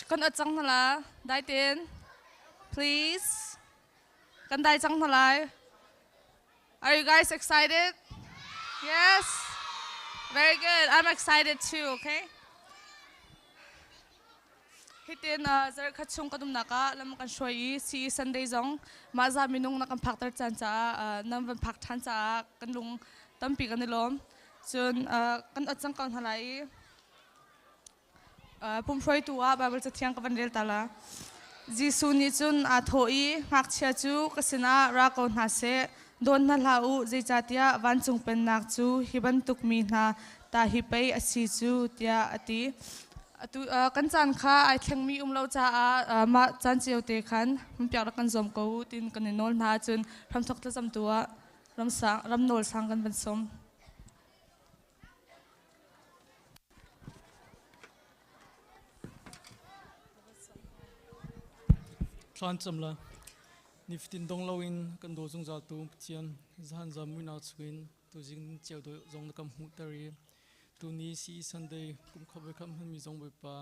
Kan at cang hna la. Dai ten. Please. Kan dai cang hna lai. Are you guys excited? Yes. Very good. I'm excited too, okay? Hitin zarh khat chung kan umnak ah lam kan hruai i CE Sunday zong mah za minung na kan phakter caan caah nan van phak ṭhan caah kan lung tampi kan i lawm. Cun kan ot cang ko hna lai i Pumhruaitu ah Baibal Cathiang ka van rel ta la. Jesuh nih cun aa thawh i ngakchia cu ka sinah ra ko hna seh, dawn hna hlah u, zeicahtiah vancung pennak cu hi bantuk mi hna ta hi pei a si cu, tiah a ti. Atu kan caan kha ai thlengmi um lo caah mah caan cio te khan hmunpiak rak kan zuam ko u tiin kan i nawl hna ahcun hramthawk thlacamtu ah ram nawl sang kan van sawm. Thlan cam la nifatin dong loin kan daw zungzal tu Pathian zahan zam muinak chungin tuzing ceu do zong na kam hmuhter i tuni CE Sunday kum khat voi khat hmanmi zong Bawipa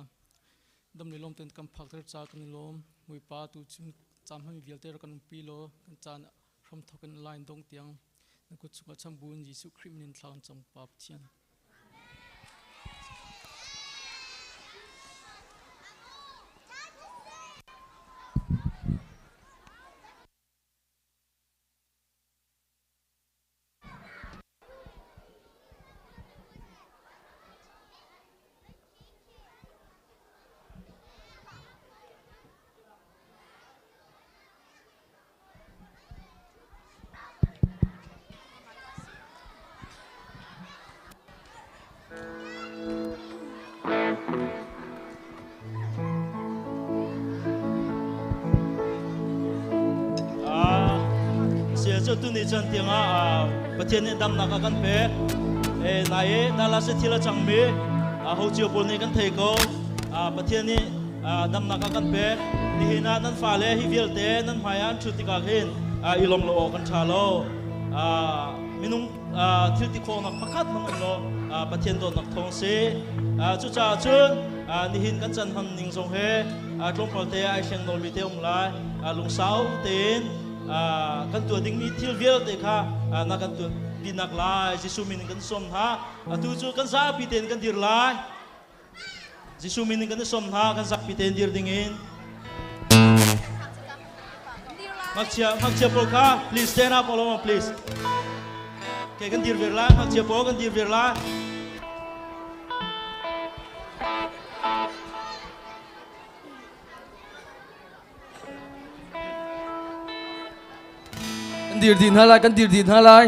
dam le lawm ten kan phakter ca kan i lawm. Bawipa tu chun caan hmanmi vialte rak kan umpi law kan caan hramthawk in line dong tiang na kut chungah chambu in Jesuh Khrih min in thla kan cam Pa Pathian. Sia cu tuni chan tiangah Pathian nih damnak a kan pek. E nai e Dallas thil a cangmi ho cio pawl nih kan thei ko. Pathian nih damnak a kan pek. Nihin ah nan fale hi vialte nan hmai ah an ṭhut tikah khin i lawm lo awk kan ṭha lo. Minung thil ti khawhnak pakhat hmang um lo Pathian dawtnak thawng si. Cucaah cun nihin kan can hman ning zong he tlawmpal te ai thleng nawlmi te um lai. Lungsau tein kan tuah dingmi thil vialte kha na kan tuah pinak lai. Jesuh min in kan sawm hna. Atu cu kan zapi tein kan dir lai. Jesuh min in kan i sawm hna, kan zapi tein dir ding in. Ngakchia, ngakchia pawl kha please stand up all of please. Okay, kan dir vir lai, ngakchia pawl kan dir vir lai. Kan dir dih hna lai, kan dir dih hna lai.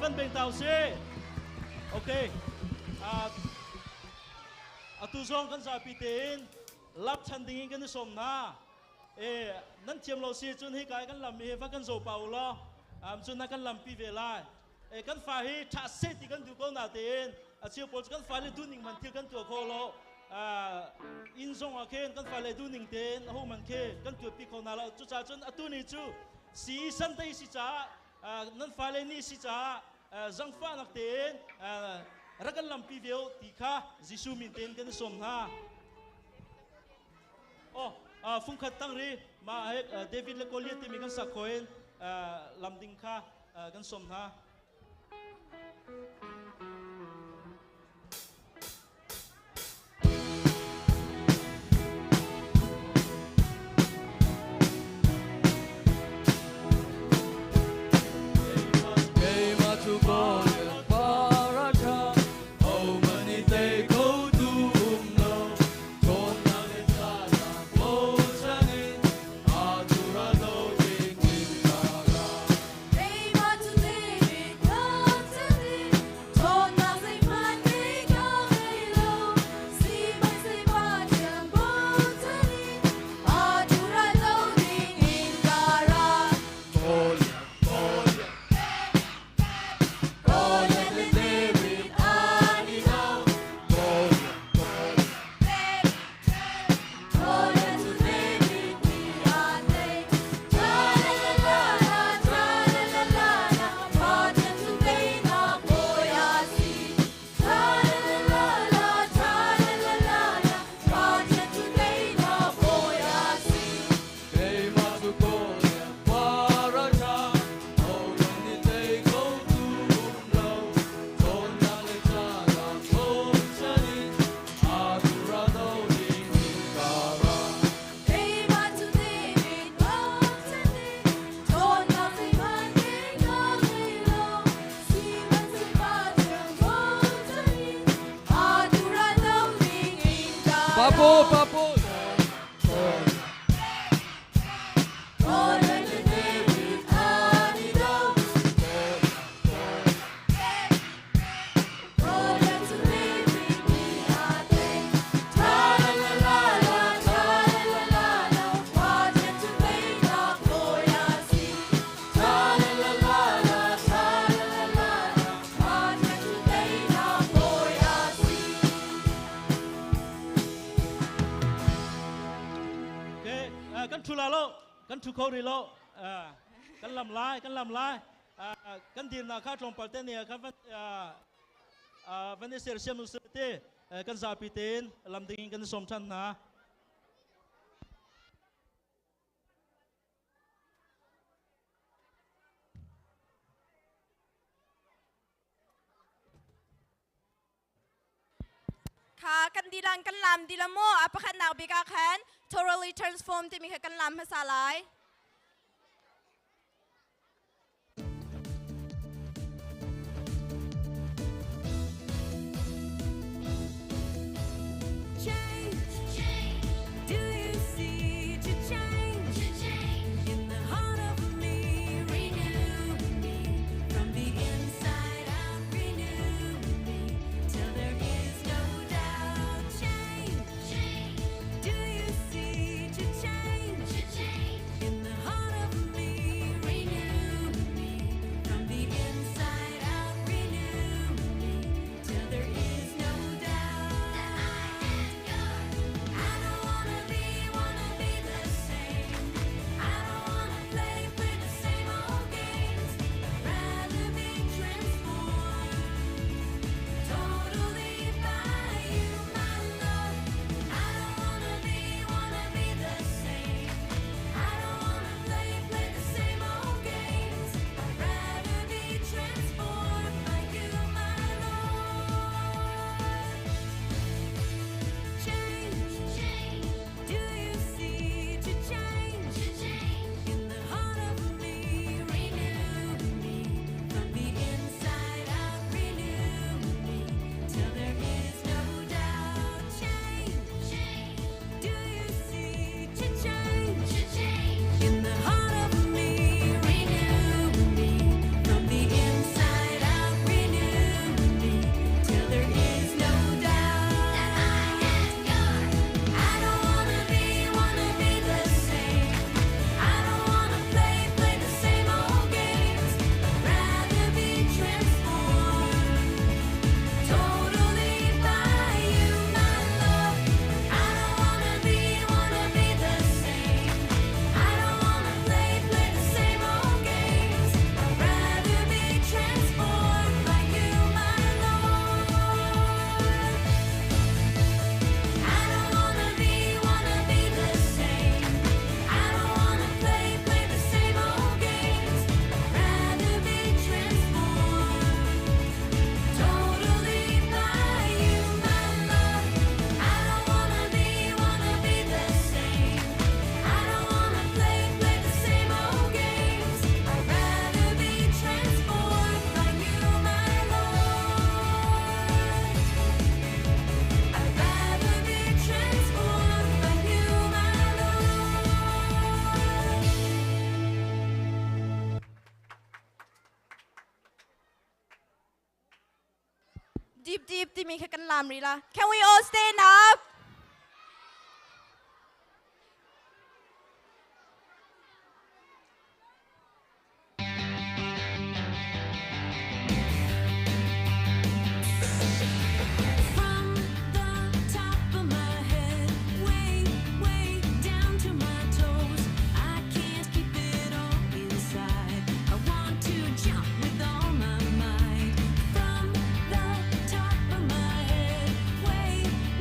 van beng tau si. Okay. Atu zong kan zapi tein lap chan ding in kan i sawm hna. E nan thiam lo si cun hi kai kan lam hi va kan zo pa u law cun na kan lampi ve lai. E kan fa hi tha se ti kan duh ko na tein a cheu pawl kan fa le duh ning man thil kan tuah kho lo. Inn zong ah khin kan fa le duh ning tein ho man khi kan tuah pi kho na lo. Cucaah cun atu ni cu si Sunday si caah nan fale ni si caah zangfahnak tein rak kan lampi ve u ti kha Jesuh min tein kan i sawm hna. Oh, fungkhat tang ri ma David le Goliath timi kan sak khoin lam ding kha kan sawm hna. Papo, papo. Kan thu la lo, kan thu kho ri lo. Kan lam lai, kan lam lai. Kan dir na kha tlawmpal te ne kha van van i sersiam u te kan zapi tein lam ding in kan i sawm than hna. Kha kan dilan kan lam dila mo a pakhatnak bik ah khan totally transform timi kha kan lam hmasa lai. Deep Deep timi kha kan lam rih la. Can we all stand up? From the top of my head, way, way down to my toes, I can't keep it all inside. I want to jump with all my might. From the top of my head, way,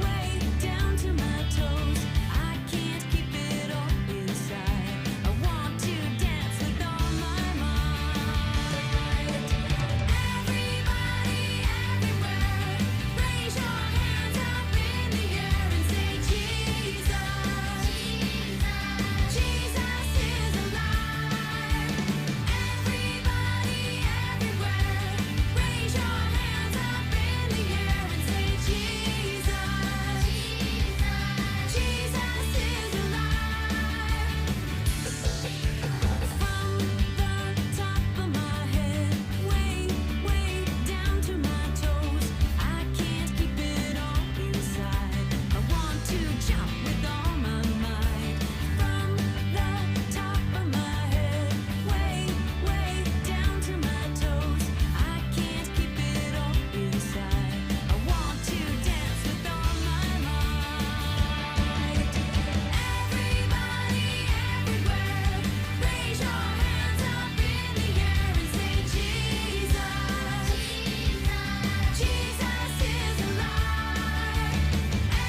way down to my toes, I can't keep it all inside. I want to dance with all my might. Everybody everywhere, raise your hands up in the air and say, Jesus, Jesus is alive. Everybody everywhere, raise your hands up in the air and say, Jesus, Jesus is alive. From the top of my head, way, way down to my toes, I can't keep it all inside. I want to jump with all my might. From the top of my head, way, way down to my toes, I can't keep it all inside. I want to dance with all my might. Everybody everywhere, raise your hands up in the air and say, Jesus, Jesus is alive.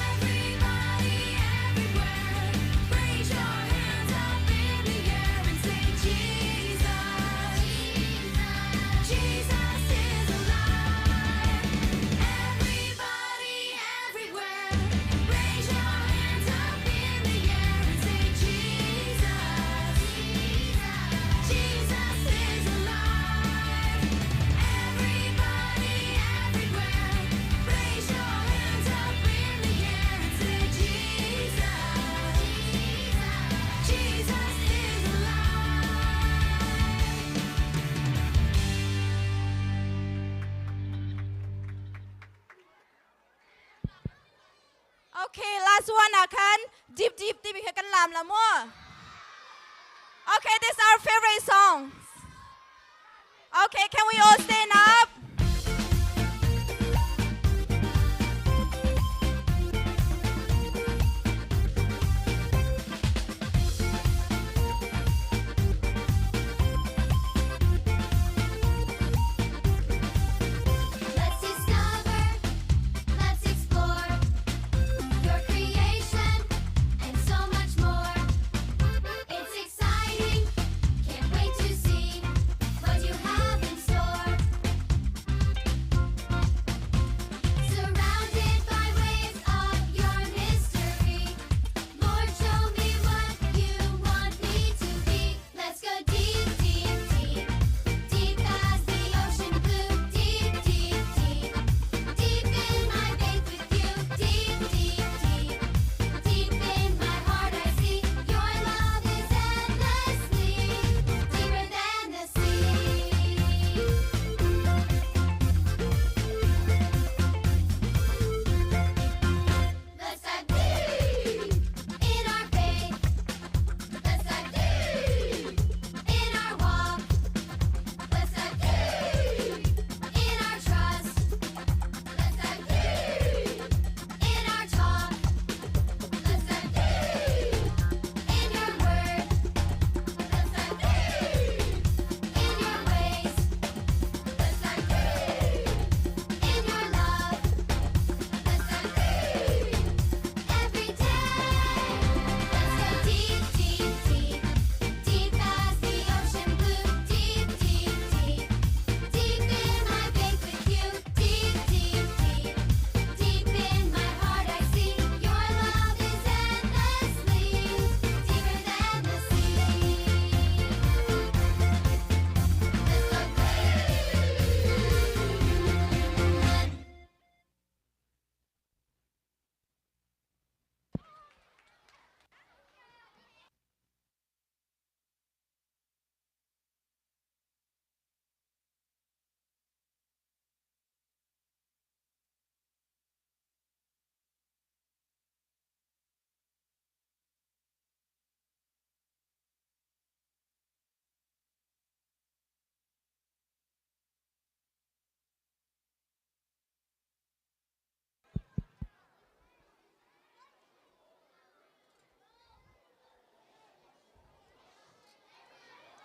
Everybody everywhere, raise your hands up in the air and say, Jesus, Jesus is alive. Everybody everywhere, raise your hands up in the air and say, Jesus, Jesus is alive. Everybody everywhere, raise your hands up in the air and say, Jesus, Jesus is alive. Okay, last one ah khan Deep Deep timi kha kan lam la mu. Okay, this is our favorite song. Okay, can we all stand up? Let's discover, let's explore your creation and so much more. It's exciting, can't wait to see what you have in store.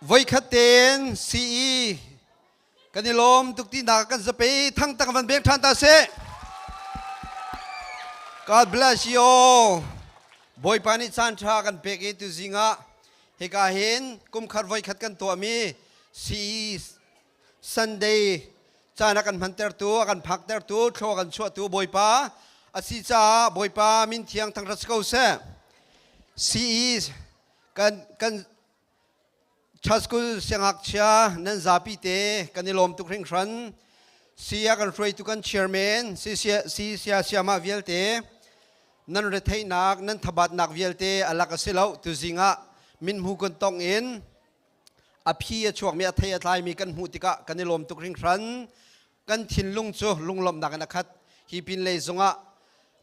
Voikhat tein CE kan i lawm tuk ti nak kan zape thang tak van beng than ta seh. God bless you all. Bawipa nih caan tha kan pek i tu zingah hika hin kum khat voikhat kan tuahmi CE Sunday caan a kan hmantertu, a kan phaktertu, thlua kan chuahtu Bawipa a si caah Bawipa min thiang thangṭhat si ko seh. CE kan kan Church School siangngakchia nan zapi te kan i lawm tuk hringhran. Sia kan hruaitu kan chairman, si sia siama vialte nan retheihnak, nan thabatnak vialte alak a si lo. Tuzing ah min hmu kun tong in a phi a chuakmi a thei a tlaimi kan hmuh tikah kan i lawm tuk hringhran. Kan thinlung cu lunglawmhnak in a khat. Hi pin lei zongah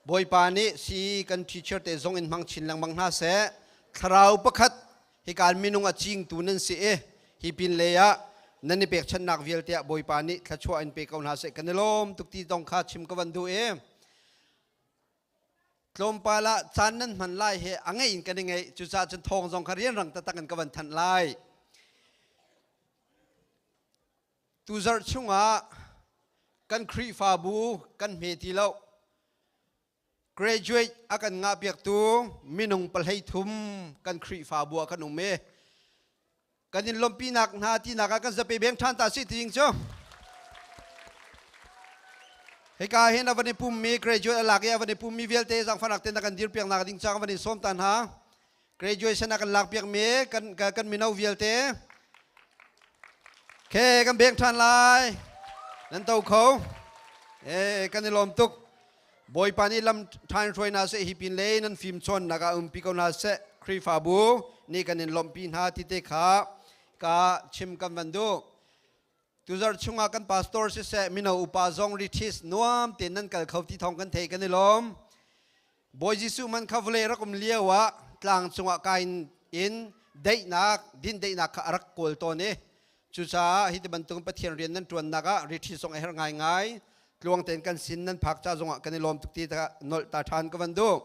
Bawipa nih si kan teacher te zong in hmang chin lengmang hna seh. Thlarau pakhat hika minung a cingtu nan si i hi pin lei ah nan i pekchanhnak vialte ah Bawipa nih thluachuah in pe ko hna seh. Kan i lawm tuk ti tong kha chim ka van duh i tlawmpal ah caan nan hman lai he a ngeih in kan i ngeih. Cucaah cun thawng zong kha rianrang taktak in ka van thanh lai. Tuzarh chungah kan Khrihfabu kan hme ti lo. Graduate a kan ngah piaktu minung 33 kan Khrihfabu ah kan um i kan in lawmhpinak hna tinak ah kan zape beng ṭhan ta si ti cu. Hika hin a van i pummi graduate a lak i a van i pummi vialte zangfahnak ten a kan dirpiaknak ding ca kan van in sawm ta hna. Graduation a kan lak piakmi kan kan mino vialte ke kan beng ṭhan lai nan to kho e kan i lawm tuk. Bawipa nih lam ṭhan hruai hna seh, hi pin le nan fim chawnnak ah umpi ko hna seh. Khrihfabu nih kan in lawmhpi hna ti te kha ka chim kan van duh. Tuzarh chungah kan pastor siseh mino upa zong retreat nuam tein nan kal kho ti thawng kan thei, kan i lawm. Bawi Jesuh man kha vawlei rak um lio ah tlang cungah kain in daihnak dindaihnak kha a rak kawl tawn i cucaah hi ti bantuk Pathian rian nan ṭuannak ah retreat zong a herh ngaingai. Tluang tein kan sin nan phak ca zongah kan i lawm tuk ti ta nolh ta ṭhan ka van duh.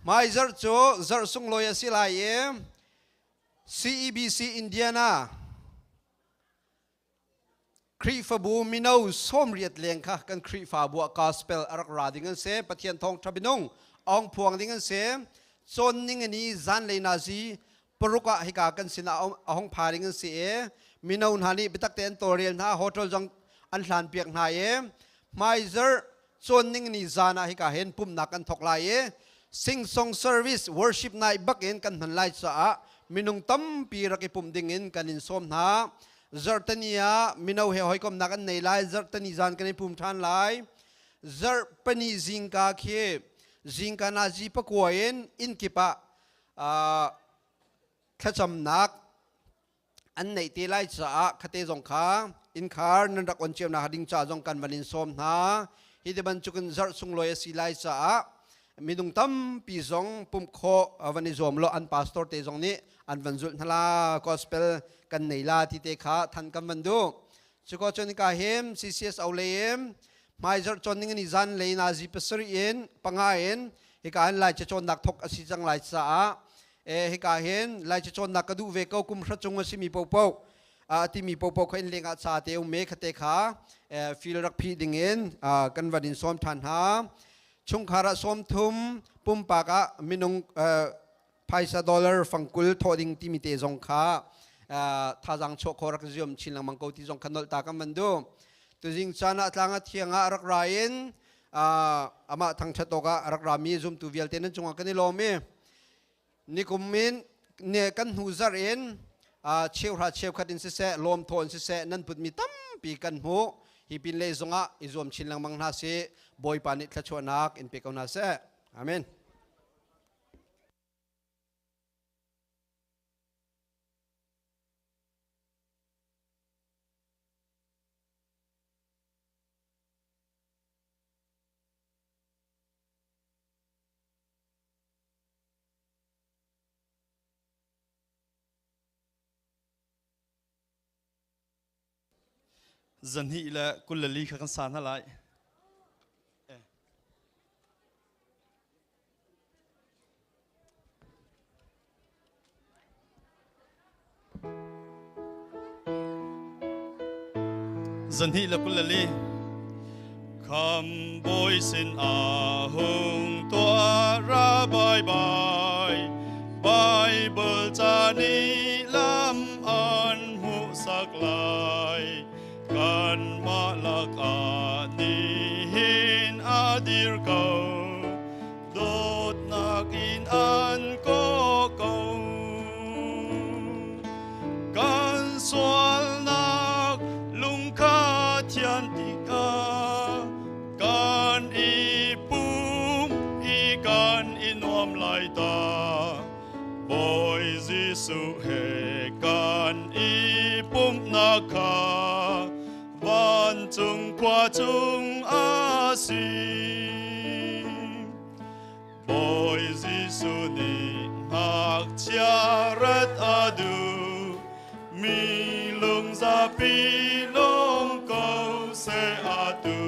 Hmai zarh cu zarh sunglawi a si lai i CEBC Indiana Khrihfabu mino 80 leng kha kan Khrihfabu ah gospel a rak ra ding an si. Pathian thawngṭha minung ong phuang ding an si. Cawn ning ani zanlei nazi 6 ah hika kan sinah a hong pha ding an si i mino hna nih biatak te an tawlrel hna, hotel zong an hlan piak hna i hmaizarh cawn ning ni zan ah hika hin pumhnak kan thawk lai i sing song service worship night bak in kan hman lai caah minung tampi rak i pumh ding in kan in sawm hna. Zarhtani ah mino he hawikomnak an nei lai. Zarhtani zan kan i pum ṭhan lai. Zarhpani zingka khi zingka nazi 9 in inn kip ah thlacamnak an neih te lai caah khate zong kha innkhar nan rak on cio nak ding ca zong kan van in sawm hna. Hi te bantukin zarh sunglawi a si lai caah minung tampi zong pumh khawh van i zuam lo, an pastor te zong nih an van zulh hna la, gospel kan nei la ti te kha than kan van duh. Cuko cun ka him CCSO leim hmai zarh chon ning ni zan lei nazi 7 in 5 in hika hin lai cacawnnak thok a si cang lai caah e hika hin lai cacawnnak ka duh ve ko kum hra cung a simi popo a timi popo kha in lengah ca te um me khate kha fil rak phi ding in kan van in sawm than hna. Chungkhar ah 30, pumpak ah minung phaisa dollar 20 thawh ding timi te zong kha thazang chuah kho rak ziom chin lengmang ko ti zong kha nolh ta kan van duh. Tuzing caan ah tlang a thiang ah rak ra in amah thangṭhat awkah rak rami zumtu vialte nan cungah kan i lawm i nikum in ne kan hnu zarh in cheuhra cheukhat in siseh lawmthaw in siseh nan putmi tampi kan hmuh. Hi pin lei zongah i zuam chin lengmang hna sih. Bawipa nih thluachuahnak in pe ko hna seh. Amen. 224 kha kan sa hna lai. 224. Kham bawi sin a hung tua ra bai bai Bible ca ni lam an hmuh sak lai kan mah lak ah nihin a dir ko dawtnak in an ko ko kan sualnak lungkha thian tikah kan i pum i kan i nuam lai ta Bawi Jesuh he kan i pumhnak kha vancung khua cung a si. Bawi Jesuh nih ngakchia rat a duh mi lungzapi lawm ko seh a tu.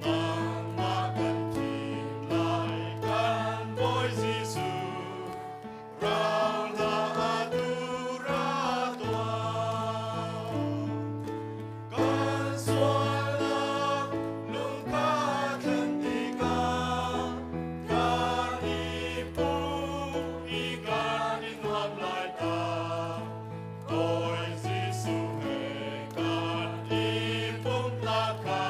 Nangmah kan thim lai kan Bawi Jesuh rau hlah atu ra tuah. Kan sualnak lungkha thlen tikah kan i pum i kan i nuam lai ta. Bawi Jesuh he kan i pumhnak kha.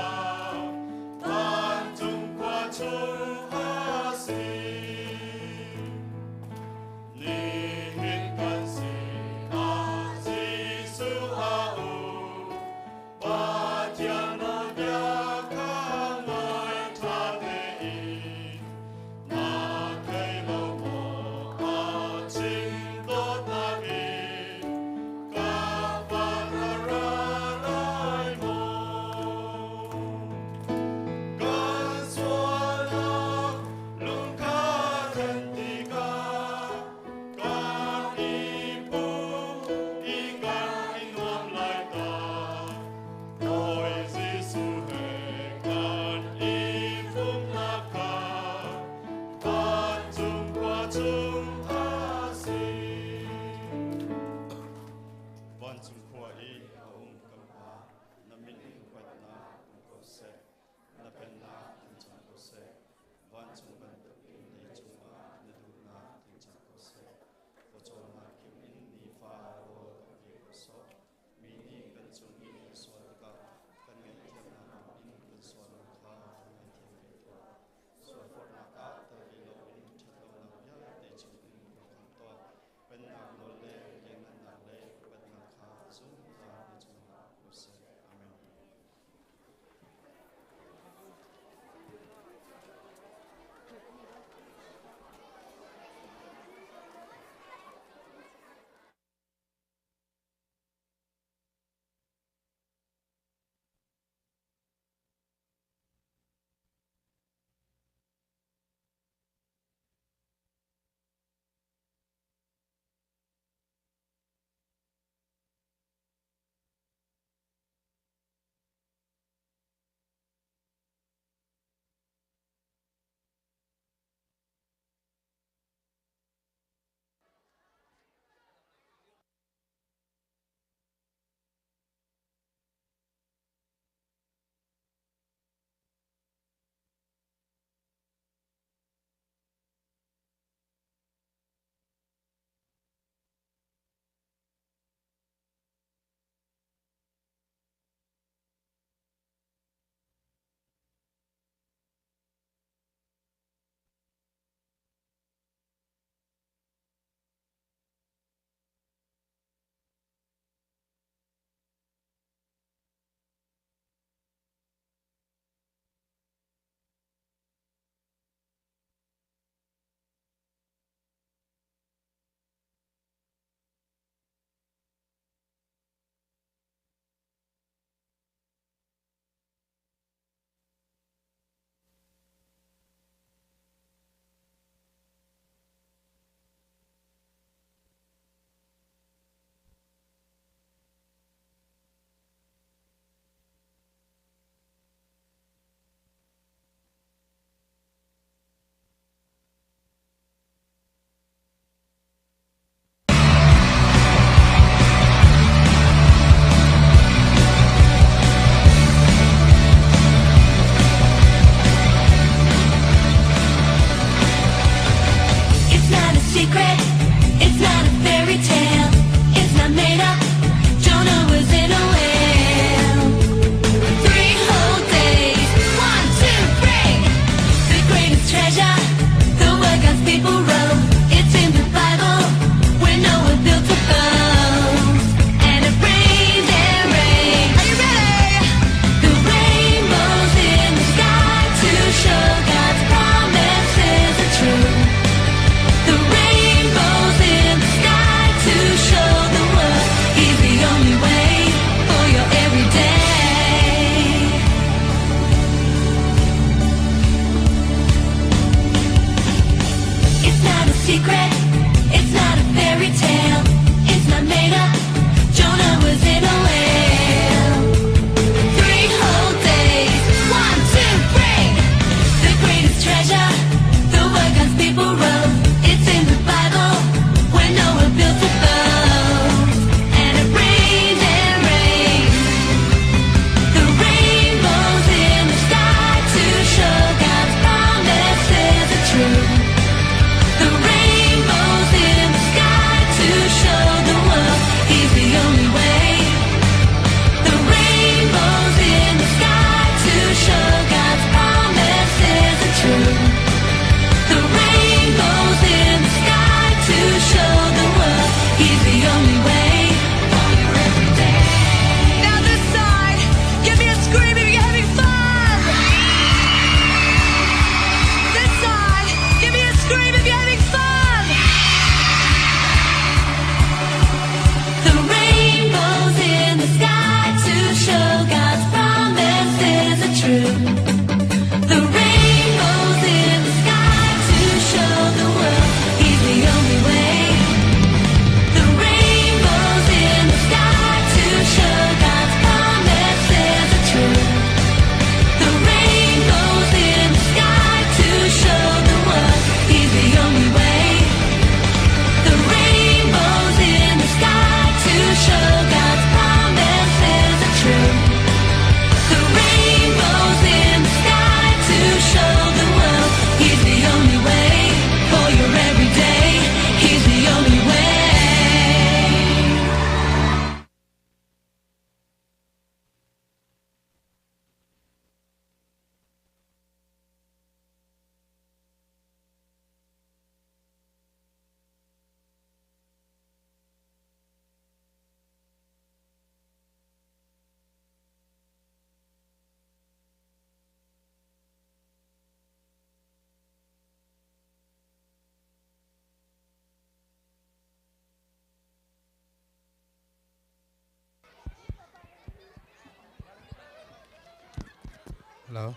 Hello.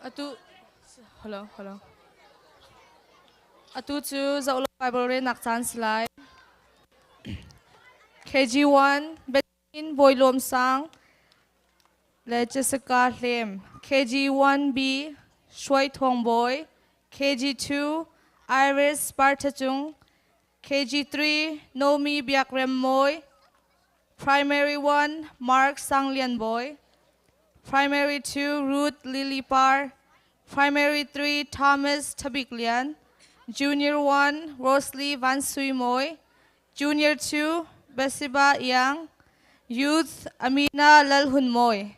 Atu hello hello. Atu cu zoh Bible relnak caan si lai. KG1 Benjamin Bawi Lawm Sang le Jessica Hlem. KG1B Shuai Thawng Bawi. KG2 Iris Partachung. KG3 Nomi Biak Rem Mawi. Primary 1 Mark Sang Lian Bawi. Primary 2 Ruth Lily Par. Primary 3 Thomas Tabik Lian. Junior 1 Rosalie Van Sui Moy. Junior 2 Besiba Yang. Youth Amina Lalhun Moy.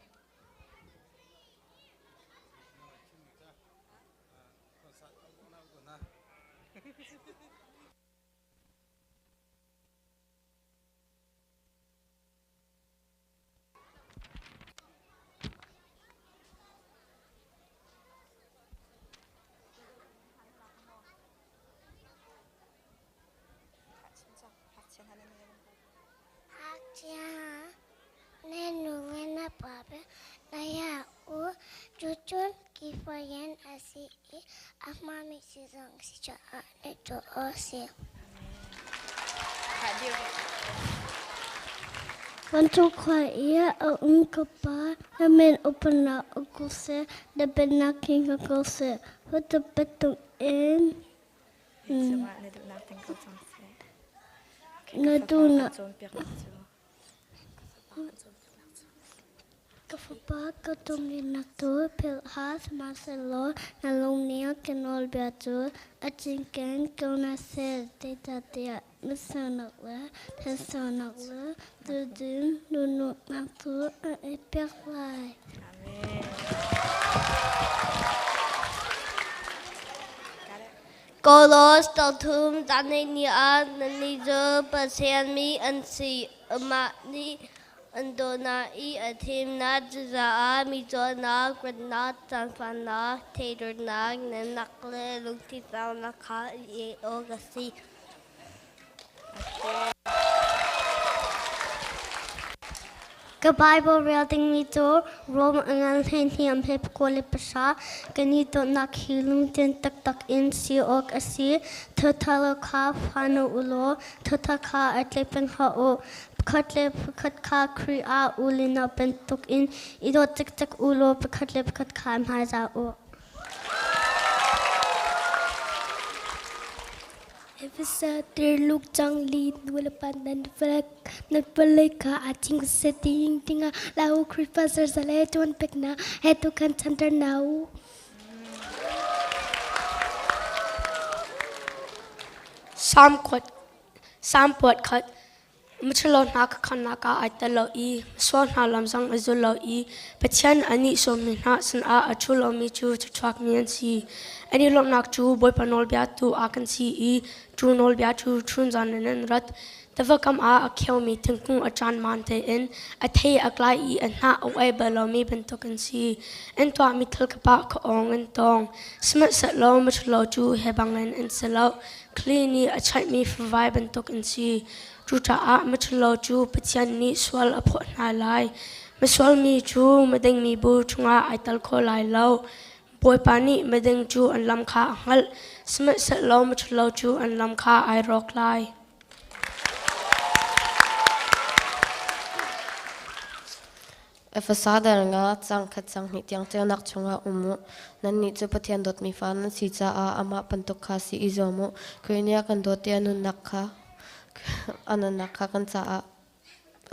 Ngakchia na nu le na pa be. Fayan a si i a hmaami si zong si caah na tuah awk a si. Vancung khua i a um ka Pa, na min upatnak um ko seh, na pennak king ko seh, vancung bantuk in na duhnak Ka fapa, ka cawnpiaknak cu philh hlah, sihmanhsehlaw na lung nih ka nawlbia cu a cinken ko hna seh, zeicahtiah nusernak le thanchonak le duhdim nunnak cu an i pek lai. Kolos tothum ni ah nannih cu Pathian mi an si. Amah nih an dawhnak i a thimnak cucaah mi cawnnak, ratnak, zaangfahnak, theidornak, nemnak le lungthin saunak kha i ei awk a si. Ka Bible rel dingmi cu Rom a ngan hleihniam he pakua le pahra kan i dawtnak hi lungthin taktak in si awk a si. Thatha lo kha phan u law thatha kha a tlei peng hlah u. Pakhat le pakhat kha Khrih ah u le nau bantukin i dawt cikcek u law pakhat le pakhat kha hmaizah u. Tirluk cang li nu le pa nan vawlei kha aa cing seh ding dingah Lau Khrihfa zerzale cawnpiaknak he tukhan chanter hna u. Sam puat khat Miṭhalo hna ka khamnak ah ai tel lo i misual hna lam zong a zul lo i Pathian a nihsawhmi hna sinah a ṭhu lomi cu thluachuakmi an si. An i lawmhnak cu Bawipa nawlbia tu ah kan si i cu nawlbia cu chunzan in an rat. Tiva kam ah a kheomi thingkung a caan maan tein a thei a klai i a hnah a uai bal lomi bantuk an si. An tuahmi thil kip ah khuaawng an tong. Sihmanhsehlaw miṭhalo cu hi bangin an si lo. Kli nih a chaihmi favai bantuk an si. Cucaah miṭhalo cu Pathian nih sual a phawt hna lai. Misual mi cu miding mi bu chungah ai tel kho lai lo. Bawipa nih miding cu an lam kha a hngalh, sihmanhsehlaw miṭhalo cu an lam kha ai rawk lai. Efesa dal nga cang khat cang hnih tiang ceunak chungah um u. Nannih cu Pathian dawtmi fa nan si caah amah bantuk kha si i zuam u. Khrih nih a kan dawt i a nunnak kha a nunnak kha kan caah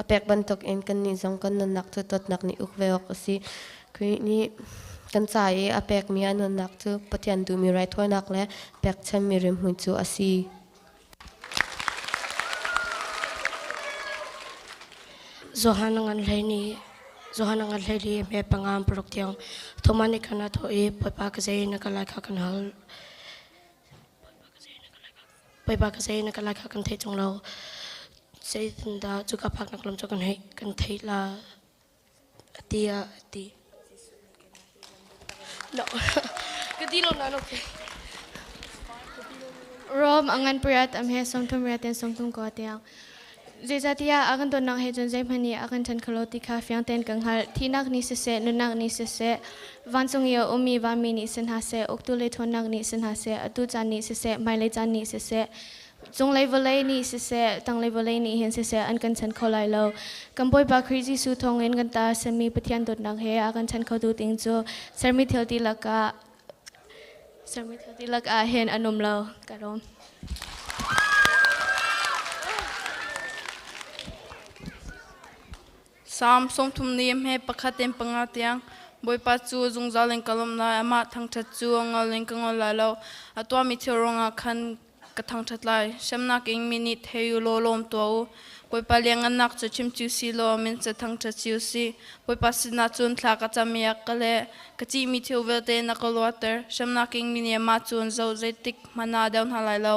a pek bantukin kannih zong kan nunnak cu dawtnak nih uk ve awk a si. Khrih nih kan ca i a pekmi a nunnak cu Pathian duhmi raithawinak le pekchanmi rimhmui cu a si. Johan ngan hlei ni Johan ngan hlei li me panga paruk tiang Thomas nih khan a thawh i Bawipa ka zei na ka lai kha kan hal Bawipa ka zei na ka lai kha kan theih tung lo zeitindah cuka phaknak lam cu kan theih kan theih la tiah a ti. No. Ka ti lo na okay. Rom a ngan pariat am he sawmthum riat in sawmthum kua tiang. Zeicahtiah a kan dawtnak he cun zeihmanh nih a kan ṭhen kho lo ti kha fiang tein kan hngalh. Thihnak nih siseh, nunnak nih siseh, vancung i a ummi vanmi nih si hna seh, uktu le ṭhawnnak nih si hna seh, atu caan nih siseh, hmailei caan nih siseh, Cunglei vawlei nih siseh, tanglei vawlei nih hin siseh an kan chan kho lai lo. Kan Bawipa Khrih Jesuh thawngin kan ta sami Pathian dawtnak he a kan chan khotu ding cu sermi thil dihlak ah sermi thil dihlak ah hin an um lo. Ka lawm. Salm 30 ni he pakhat in panga tiang Bawipa cu zungzal in ka lawmh lai, amah thangṭhat cu a ngol in ka ngol lai lo. A tuahmi thil ruangah khan ka thangṭhat lai. Hremnak in mi nih thei u law lawm tuah u. Bawipa lianhngannak cu chim cio si law min cu thangṭhat cio si. Bawipa sinah cun thla ka cam i a ka leh. Ka cihmi thil vialte na ka luatter. Hremnak in mi nih amah cu an zoh, zeitik hmanh ah a deu hna lai lo.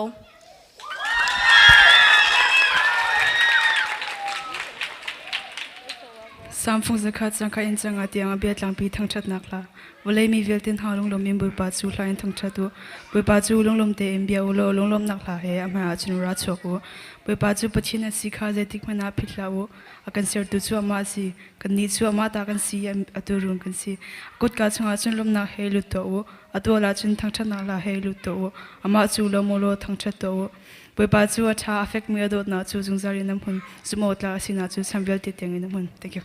Samfung zakhat cangka in canga tiang a bia tlangpi thangṭhatnak hla. Vawlei mi vialte hna lunglawm in Bawipa cu hla in thangṭhat u. Bawipa cu lunglawm tein bia u law lunglawmhnak hla he a hmaiah cun ra chuak u. Bawipa cu Pathian a si kha zeitik hmanh ah philh hlah u. A kan sertu cu amah a si. Kannih cu amah ta kan si i a tuurun kan si. A kutka chungah cun lawmhnak he lut tuah u. A tual ah cun thangṭhatnak hla he lut tuah u. Amah cu lawm u law thangṭhat tuah u. Bawipa cu a ṭha, a fekmi a dawtnak cu zungzal in a hmun. Zumhawktlak a sinak cu chan vialte tiangin a hmun. Thank you.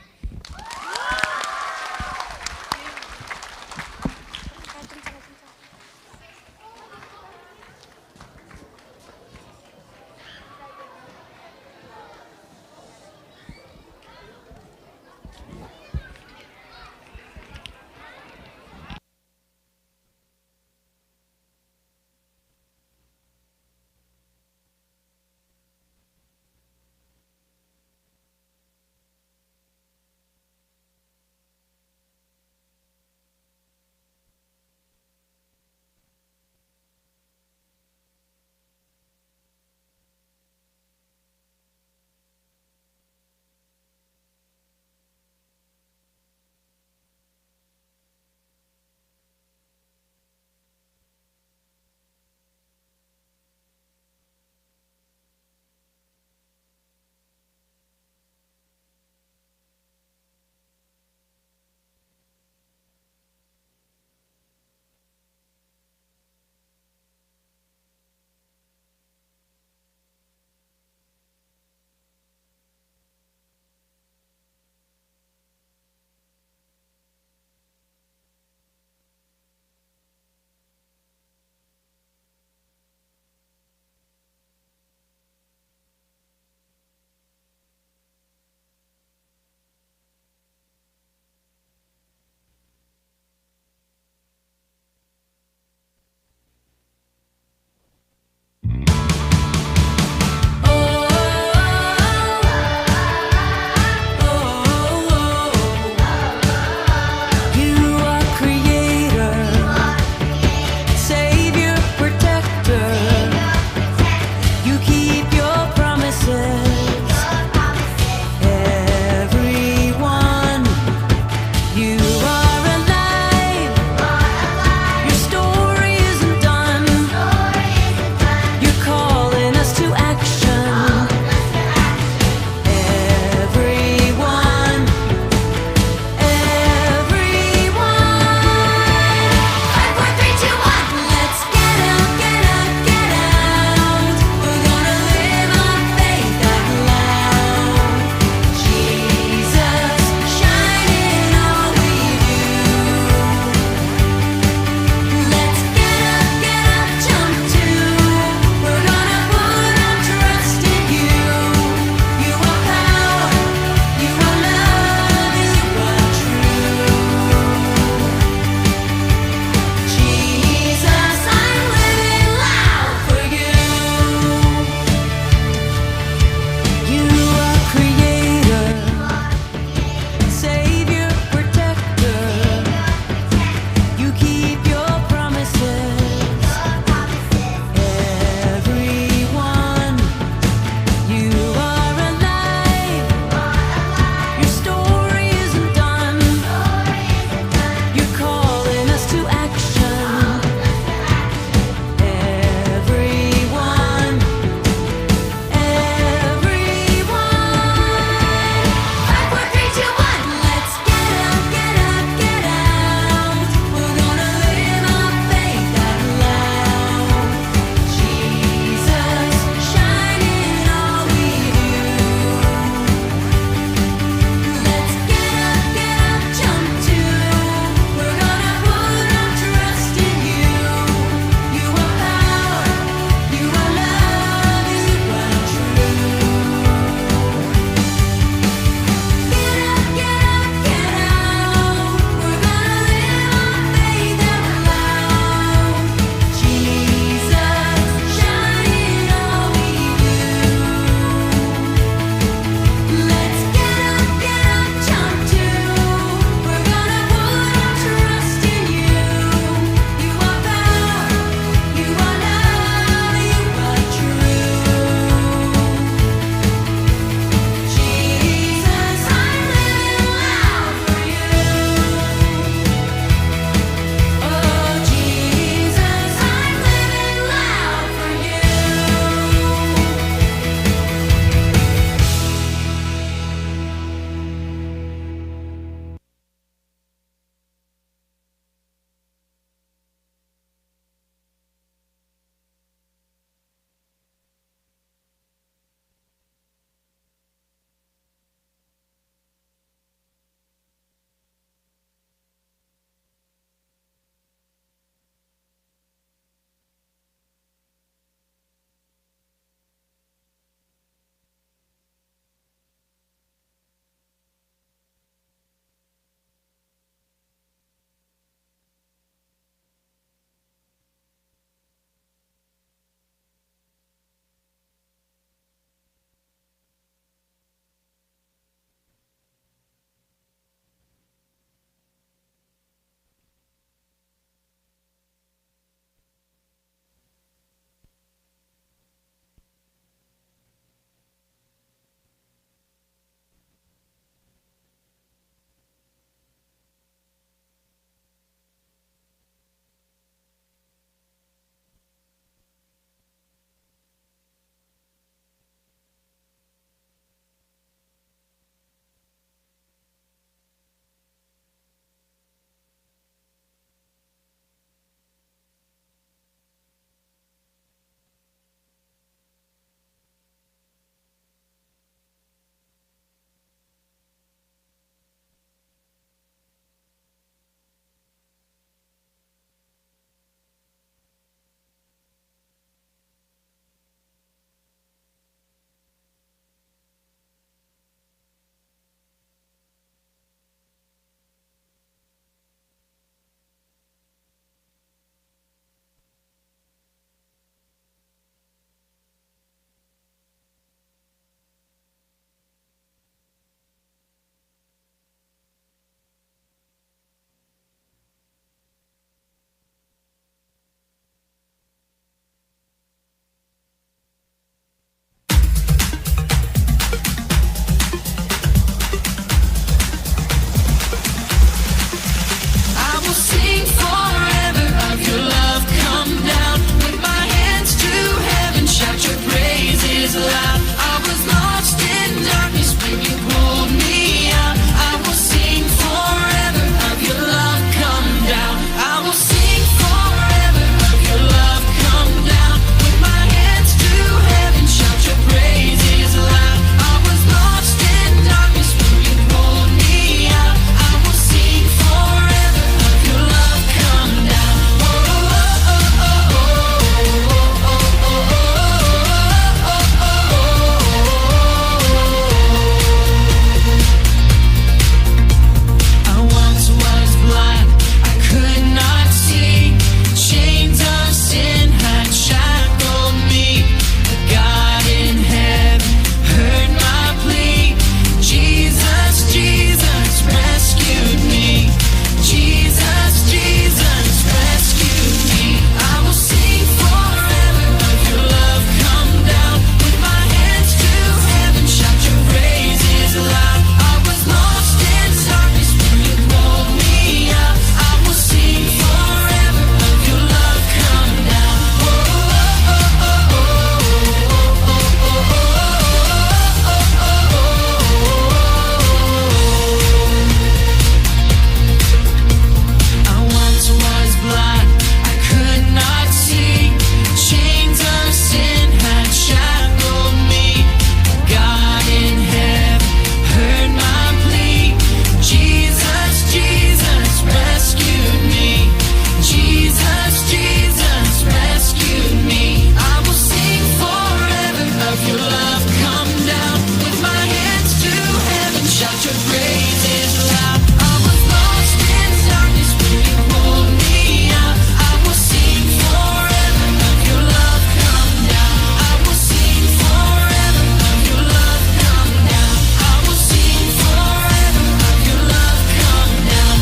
Praises loud. I was lost in darkness when you pulled me out. I will sing forever of your love come down. I will sing forever of your love come down. I will sing forever of your love come down.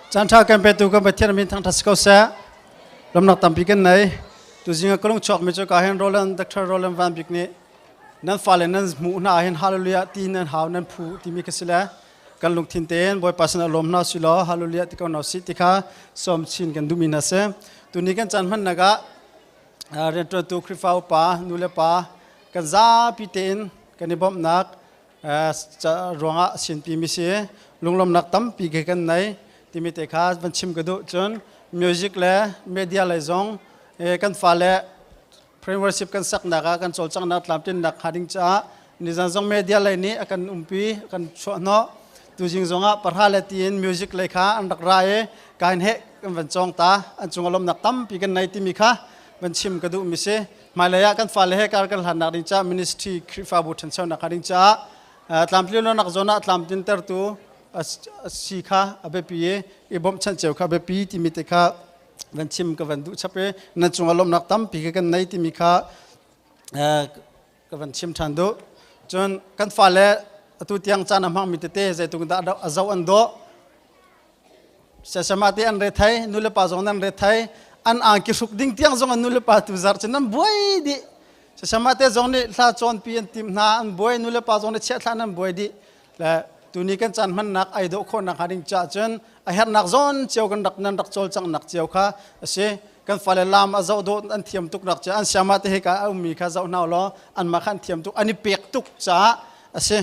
Caan ṭha kan petu kan Pathian min thangṭhat si ko seh. Lawmnak tampi kan nei. Tuzing ah ka lung chuakmi cu ka hin Roland Dr. Roland Van Bik nih nan fale nan hmuh hna ahhin hallelujah ti nan hau nan phu timi ka si le kan lungthin tein Bawipa sinah lawm hna si law hallelujah ti ko hna usih ti kha sawm chin kan duhmi hna si. Tuni kan caan hmannak ah rianṭuantu Khrihfa upa nu le pa kan zapi tein kan i bawmhnak ruangah sinpi mi si lunglawmnak tampi ke kan nei timi te kha van chim ka duh. Cun music le media lei zong kan fale praise worship kan saknak ah kan cawlcanghnak tlamtlinnak hnga ding caah nizan zong media lei nih a kan umpi, a kan chuahhnawh. Tuzing zong ah parha le tiin music lei kha an rak ra i kain he kan van cawng ta, an cung lawmnak tampi kan nei timi kha van chim ka duh mi si. Hmailei ah kan fale he kar kan hlannak ding caah, ministry Khrihfabu ṭhanchonak hnga ding caah tlamtlinlonak zawn ah tlamtlintertu si kha a biapi i i bawmhchanh cio kha a biapi timi te kha van chim ka van duh chap i nan cungah lawmhnak tampi ka kan nei timi kha ka van chim ṭhan duh. Cun kan fale atu tiang caan a hmangmi tete zeitluk dah a zoh an dawh siasama te an re thai, nu le pa zong nan re thai, an angki hruk ding tiang zong an nu le pa tu zar cun nan buai dih. Siasama te zong nih hla cawnpi an tim hna, an buai, nu le pa zong nih chiah thla nan buai dih le tuni kan caan hmannak ai dawh khawhnak hnga ding caah cun a herhnak zawn cio kan rak nan rak cawlcanghnak cio kha a si. Kan fale lam a zoh dawh an thiam tuk rak an siama te he ka a ummi kha zoh hna law anmah kha an thiam tuk, an i pek tuk caah a si.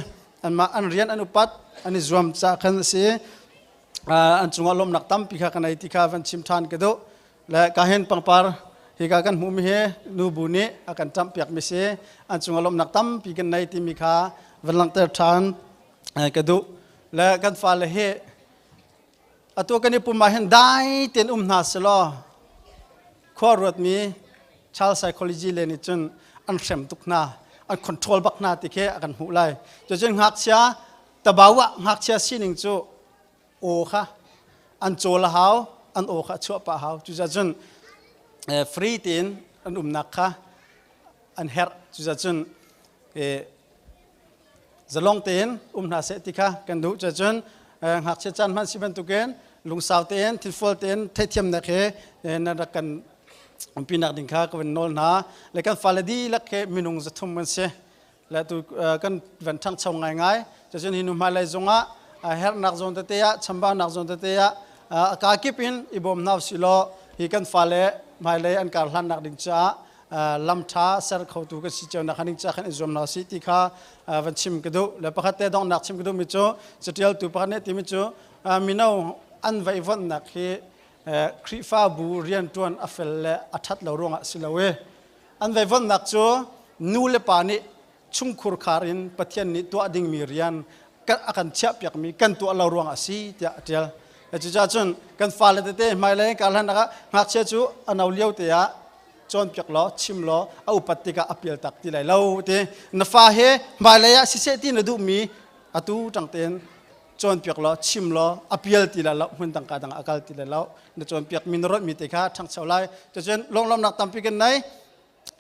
Anmah an rian an upat, an i zuam caah khan a si. An cungah lawmhnak tampi kha kan ei ti kha van chim ṭhan ka duh. Le ka hin pangpar hi ka kan hmuhmi hi nubu nih a kan ṭamh piakmi si, an cungah lawmhnak tampi kan nei timi kha van langhter ṭhan ka duh. Le kan fale hi atu kan i pum ah hin dai tein um hna selaw khua ruatmi child psychology le nih cun an hrem tuk hna, an control bak hna ti khi a kan hmuh lai. Cucun ngakchia tabawa ngakchia sining cu aw kha an cawl a hau, an aw kha a chuah pah hau. Cucaah cun free tein an umnak kha an herh. Cucaah cun zalong tein um hna seh ti kha kan duh. Cucun ngakchia caan hman si bantukin lungsau tein, thinfual tein, theihthiamnak he nan rak kan umpinak ding kha ka van nawl hna. Le kan fale dihlak he minung 300 an si le tu kan van ṭhangcho ngaingai. Cucun hi nu hmailei zongah herhnak zawn tete ah, chambaunak zawn tete ah a ka kip in i bawm hna usih law hi kan fale hmailei an kar hlannak ding caah lam ṭha ser khotu kan si cio nak ding caah khan i zuam hna usih ti kha van chim ka duh. Le pakhat te donghnak chim ka duhmi cu catialtu pakhat nih timi cu mino an vaihvuanhnak hi Khrihfabu rianṭuan a fel le a ṭhat lo ruangah si lo i an vaihvuanhnak cu nu le pa nih chungkhur khar in Pathian nih tuah dingmi rian a kan chiahpiakmi kan tuah lo ruangah a si tiah a ṭial. Cucaah cun kan fale tete hmailei kar hlan ah ngakchia cu a no lio te ah cawnpiak law chim law a upat tikah a pial tak ti lai lo ti. Na fa he hmailei ah siseh ti na duhmi atu ṭang tein cawnpiak law chim law a pial ti lai lo, hmun dang ka dang a kal ti lai lo. Na cawnpiak mi na rawnh mi te kha ṭhangcho lai. Cucun lunglawmhnak tampi kan nei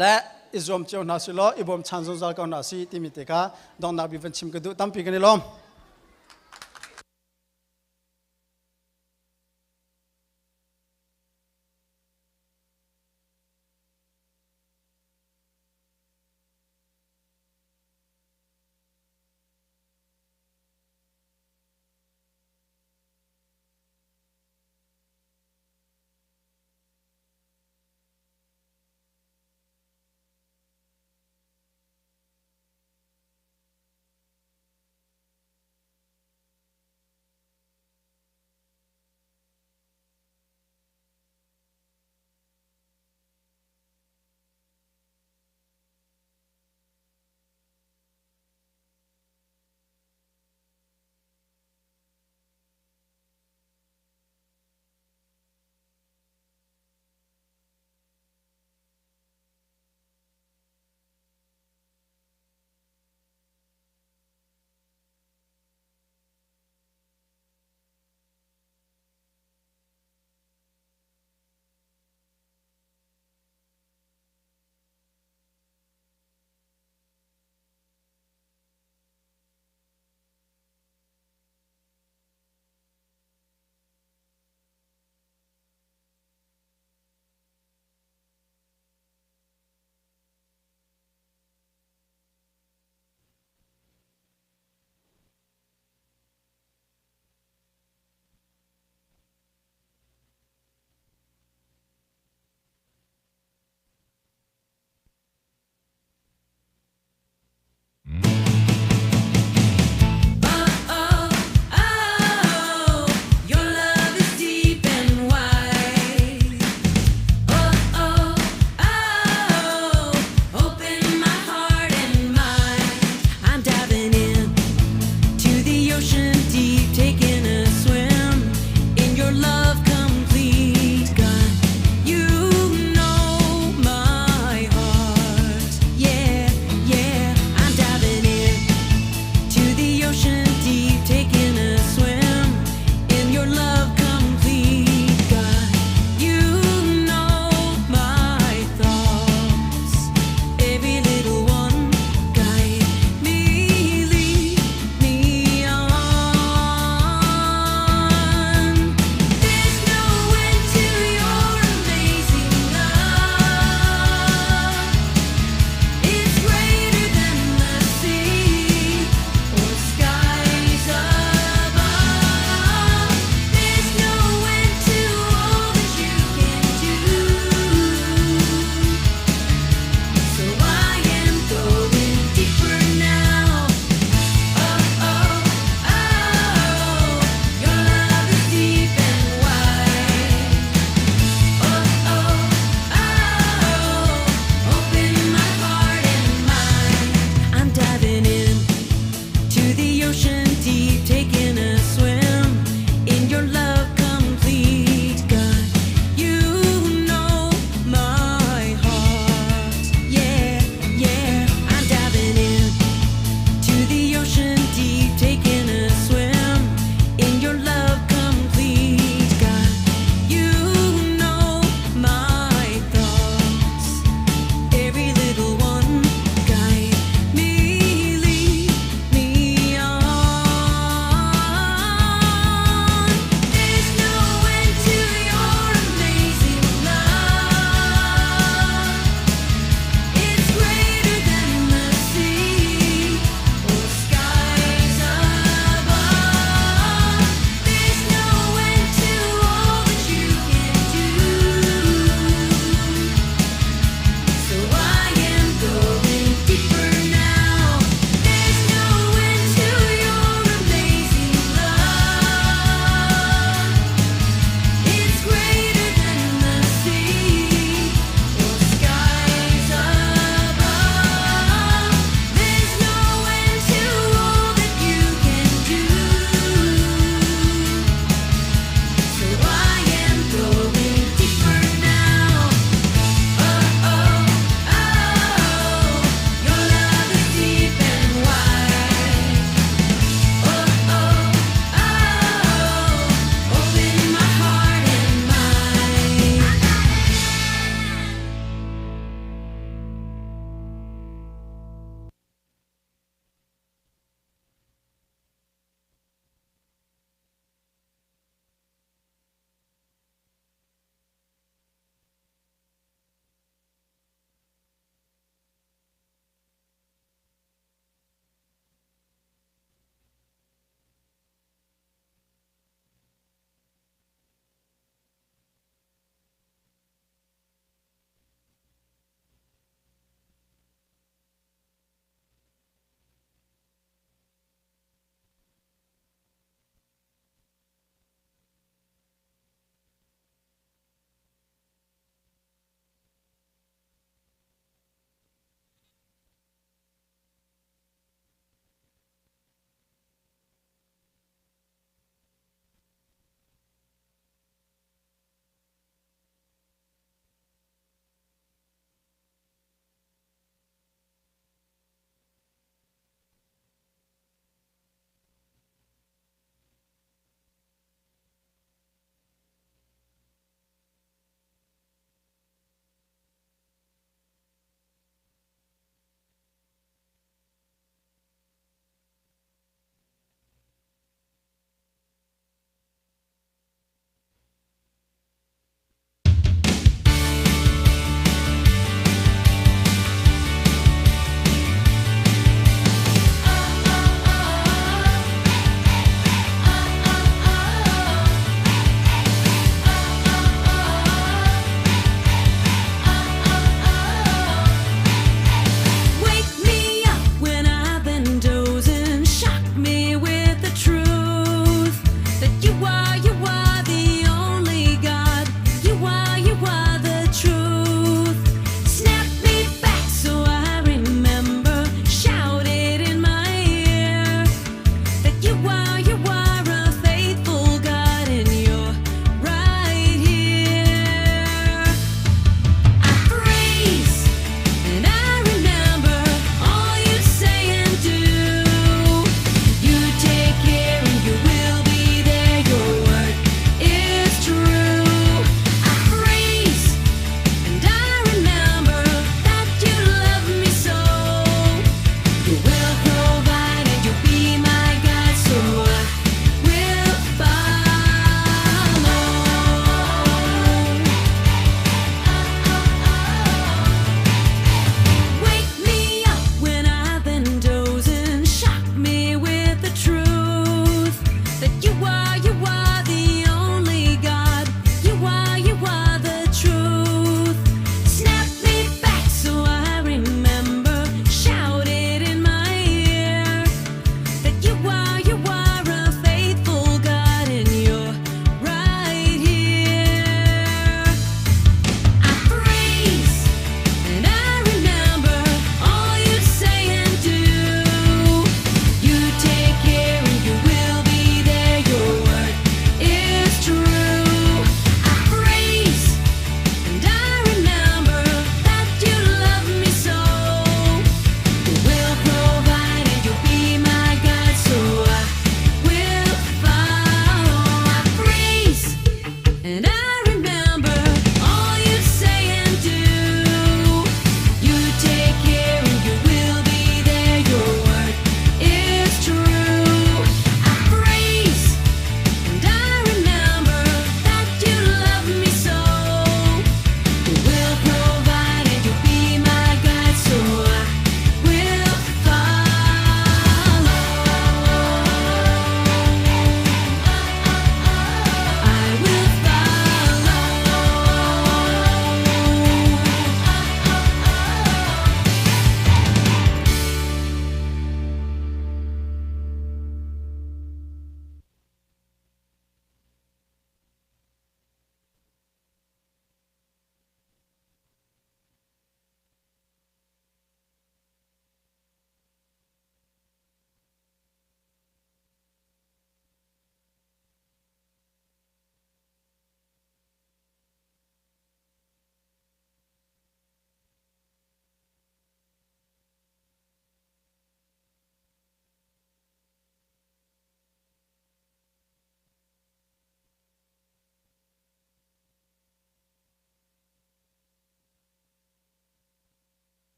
le i zuam cio hna si law i bawmchan zungzal ko hna si timi te kha donghnak bi van chim ka duh. Tampi kan i lawm.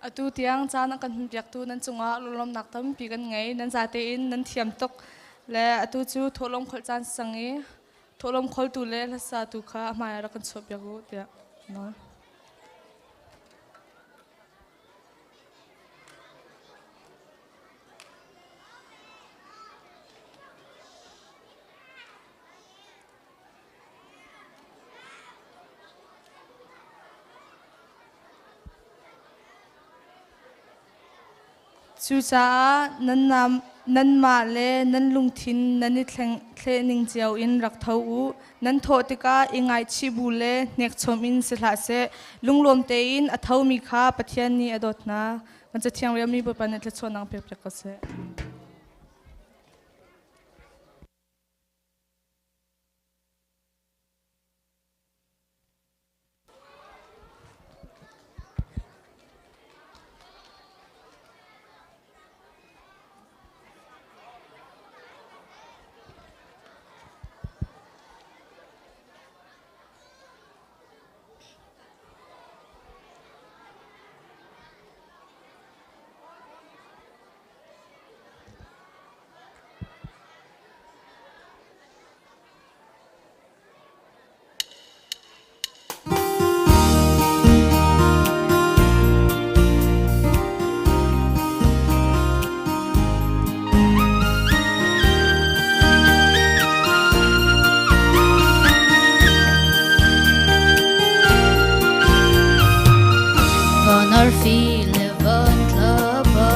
Atu tiang caan a kan hunpiaktu nan cungah lunglawmhnak tampi kan ngei. Nan zate in nan thiam tuk le atu cu thawhlawm kholh caan sang i thawhlawm kholtu le hlasatu kha a hmai ah rak kan chuahpiak u tiah nawl. Cucaah nanmah le nan lungthin nan i thlehning cio in rak tho u. Nan thawh tikah i ngaihchih bu le hnekchom in si hlah seh. Lunglawm tein a thomi kha Pathian nih a dawt hna. Kan Cathiang relmi Bawipa nih thluachuahnak pek piak ko seh. Van arfi le van thlapa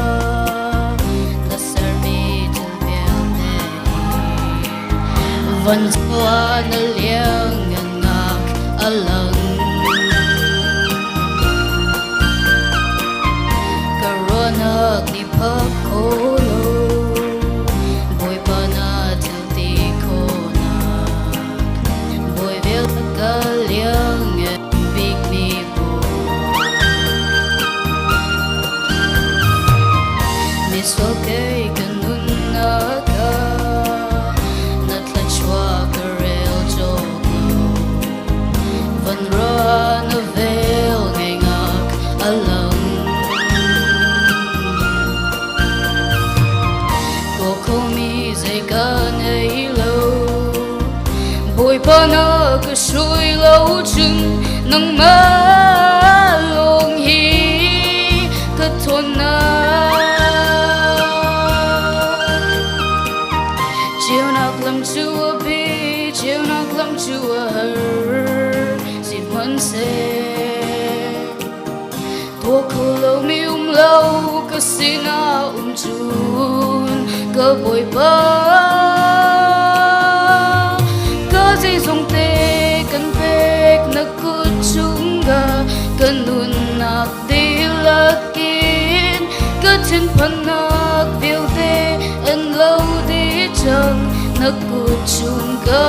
na sermi thil vialte hi van zuan a liangngannak a lang. Ka ruahnak nih phak kho lo Bawipa na thil ti khawhnak Bawi vialte ka liangngan bikmi Misual kei ka nunnak ah na thluachuah ka rel cawk lo. Van ra na vel ngaingak a lang. Kaw khomi zei ka nei lo. Bawipa na ka hrui lo cun nangmah lawng hi ka ṭhawnnak. Ceunak lam cu a bi, ceunak lam cu a har, sihmanhseh tuah kho lomi um lo ka sinah um cun ka Bawipa. Ka zeizong te kan pek na kut chungah ka nunnak dihlak in ka thinphannak vialte an lo dih cang na kut chung ka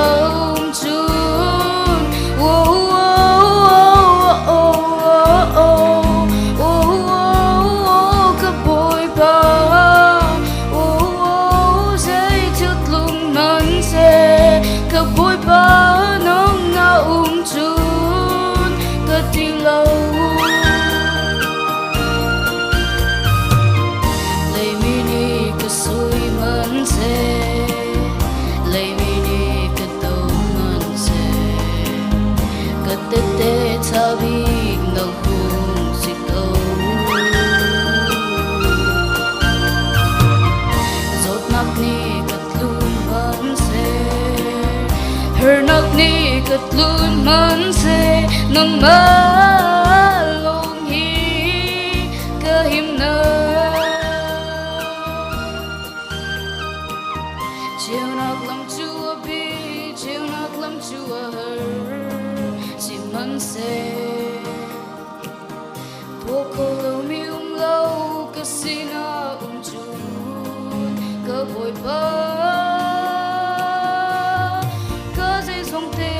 um cun. Oh, oh, oh, oh, oh, oh, oh, ka Bawipa. Oh, oh, zei thil tlung hmanhseh ka Bawipa nang na um cun ka ti lo. Leimi nih ka sui hmanhseh, leimi nih ka to hmanhseh, ka tete ṭha bik nang hung si ko. Zawtnak nih ka tlun hmanhseh, harnak nih ka tlun hmanhseh, nangmah lawng hi ka himnak. Ceunak lam cu a bi, ceunak lam cu a har, sihmanhseh tuah kho lomi um lo ka sinah um cun ka Bawipa. Ka zeizong te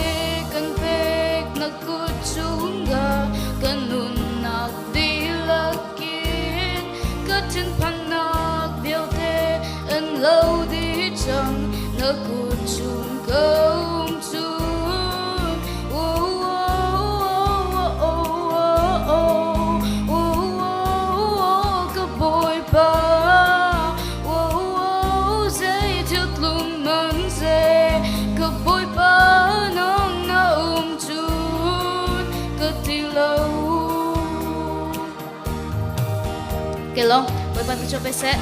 kan pek na kut chungah ka nunnak dihlak in ka thinphannak vialte an lo dih cang na kut chung ka um cun. Oh, oh, oh, oh, oh, oh, oh, oh, lo. Kelong, Bawipa thluachuah pe seh.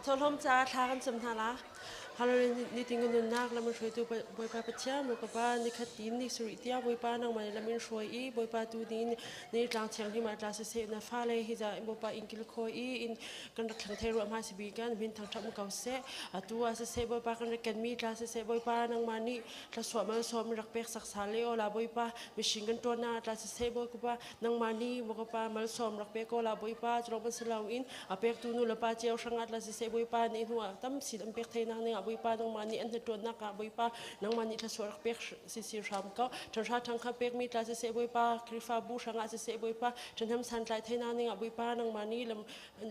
Thawhlawm caah thla kan cam hna la. Hallelujah nitin kan nunnak lam in hruaitu Bawipa Pathian Bawipa Pa nikhat tin ni sarih tiang Bawipa nangmah nih lam in hruai i Bawipa tu ding ni tlang thianghlim ah tla siseh na fale hi za Bawipa in kil khawi i in kan rak thleng thei ruah hma si bi kan min thangṭhat ko seh atu ah siseh Bawipa kan rak kenmi tla siseh Bawipa nangmah nih thluachuah malsawm rak pek saksa le aw la Bawipa mihring kan ṭuannak tla siseh Bawipa nangmah nih Bawipa malsawm rak pe ko la Bawipa cu lawng si loin a pektu nu le pa cio hrangah tla siseh Bawipa nih hnu ah tam sin an pek theinak ning ah Bawipa nangmah nih an hnaṭuannak ah Bawipa nangmah nih thluachuah rak pek sisi hram ko ṭhanhra ṭhangkha pekmi tla siseh Bawipa Khrihfabu hrangah siseh Bawipa ṭhahnem santlai theinak ning ah Bawipa nangmah nih lam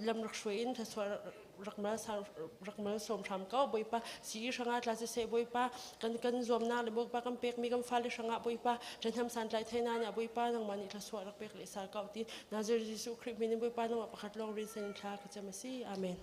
lam rak hruai in thluachuah rak mal sawm hram ko Bawipa si hrangah tla siseh Bawipa kan kan zuamnak le Bawipa kan pekmi kan fale hrangah Bawipa ṭhahnem santlai theina nih Bawipa nangmah nih thluachuah rak pek le sal ko ti Nazareth Jesuh Khrih min in Bawipa nangmah pakhat lawng rin sen thla ka cam a si amen.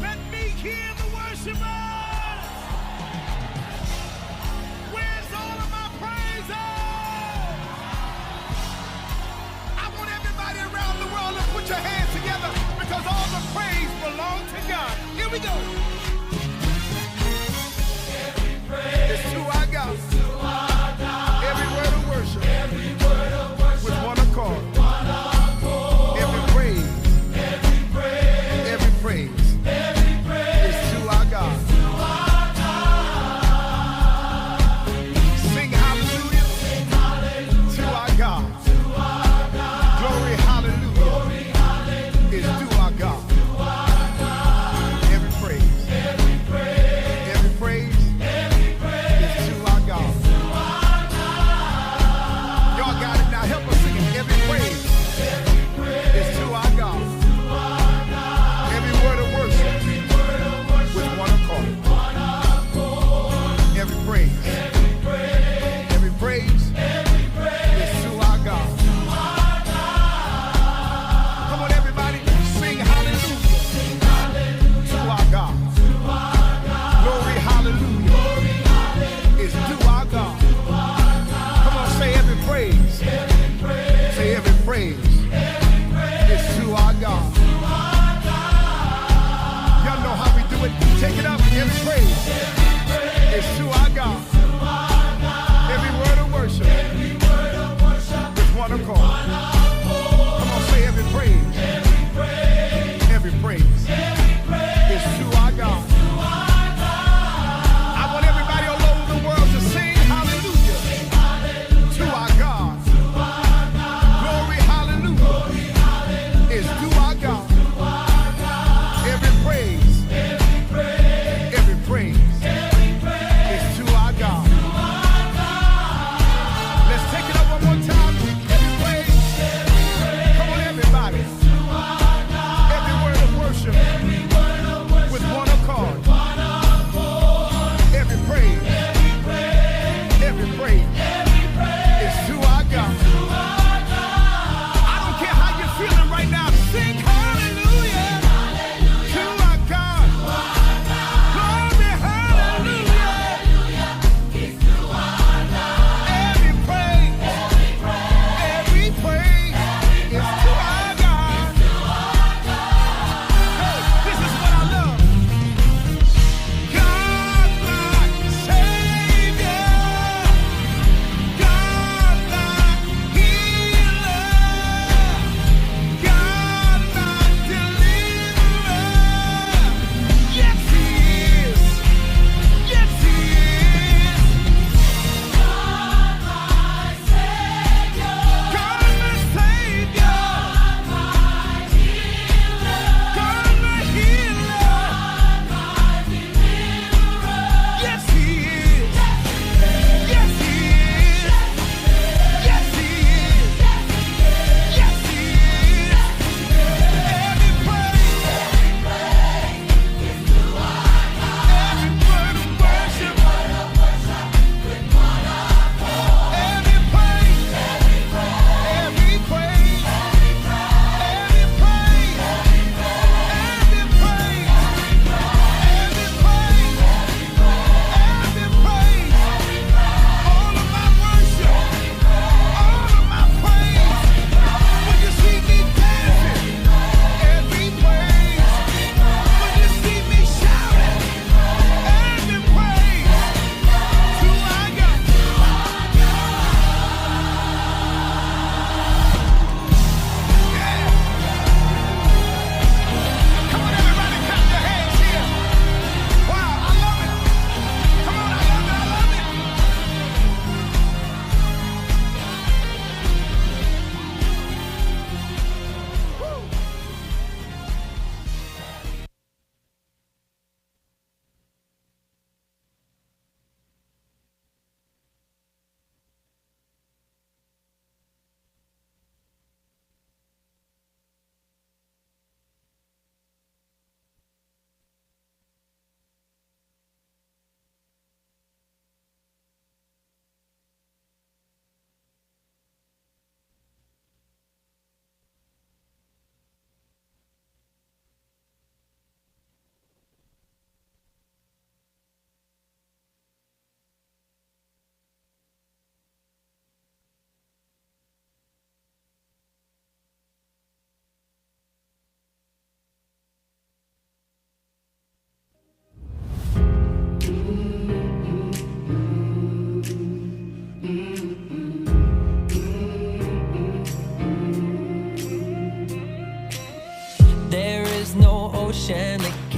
Let me hear the worshipers! Where's all of my praises? I want everybody around the world to put your hands together because all the praise belongs to God. Here we go. It's to our God. Every word of worship. With one accord. Every praise. Every praise. Is to our God. Sing hallelujah to our God. Glory, hallelujah is due our God. Every praise. Every praise is to our God. Y'all got it now. Help us sing it. Every praise is to our God. Every word of worship with one accord. Every praise. Every praise is to our God. Come on, everybody, sing hallelujah to our God. Glory, hallelujah is due our God. Come on, say every praise. Say every praise is to our God. Y'all know how we do it. Take it up. Every praise is to our God. Every word of worship with one accord. Come on, say every praise. Every praise is to our God. I want everybody all over the world to sing hallelujah to our God. Glory, hallelujah is due our God. Every praise, every praise.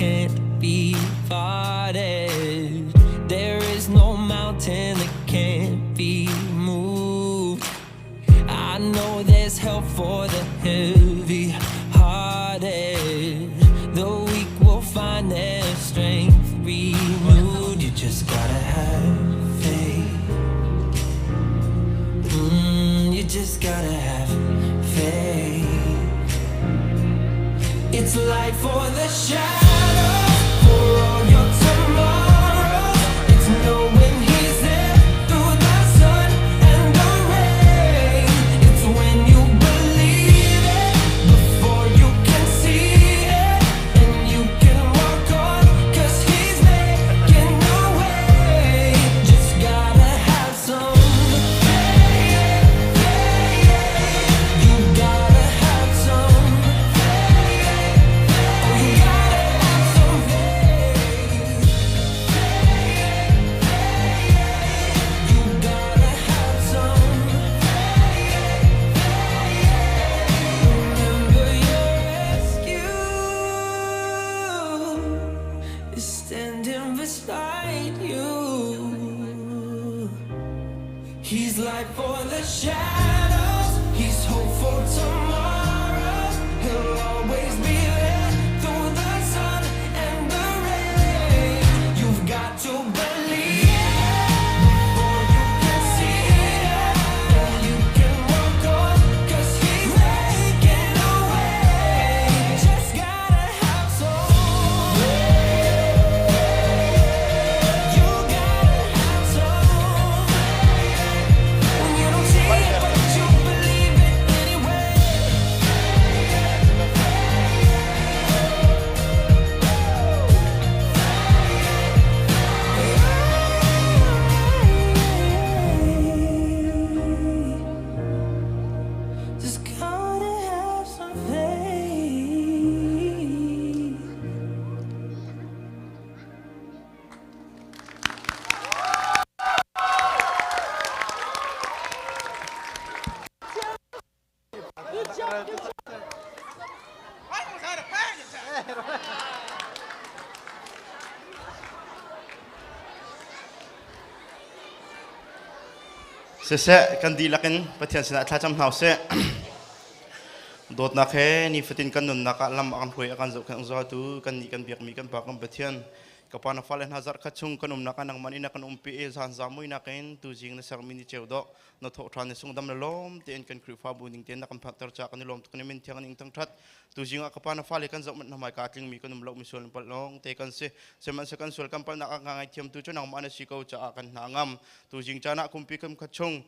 can't be parted. There is no mountain that can't be moved. I know there's help for the heavy hearted. The weak will find their strength renewed. You just gotta have faith. You just gotta have faith. It's light for the shadows, for all your tomorrows. It's knowing he's there through the sun and the rain. It's when you believe it before you can see it, and you can walk on 'cause he's making a way. Just gotta have some faith. You gotta have some faith. Oh, you gotta have some faith. You gotta have some faith. Remember your rescue is standing beside you. He's light for the shadows. He's hope for tomorrow. He'll always be there through the sun and the rain. You've got to believe it before you can see it. And you can walk on 'cause he's making a way. Just gotta have some faith. You gotta have some faith. When you don't see it, but you believe it anyway. Just gotta have some faith. Siseh kan dihlak in Pathian sinah thlacam hna usih. Dawtnak he nifatin kan nunnak ah lam a kan hruai a kan zohkhenh zungzaltu kan nih kan biakmi kan Pa kan Pathian ka pa na fale hna zarh khat chung kan umnak ah nangmah nih na kan umpi i zan zamuinak in tuzing na sermi ni ceu dawh na thawh ṭhan i sungdam le lawm tein kan Khrihfabu ning tein na kan phakter caah kan i lawm tuk ni min thiang ning thangṭhat. Tuzing ah ka pa na fale kan zoh manh hna hmaika tlingmi kan um lo mi sual palh lawng te kan si. Sihmanhsehlaw kan sual kan palhnak a ngaithiam tu cu nangmah na si ko caah kan hna ngam. Tuzing caan ah kumpi kum khat chung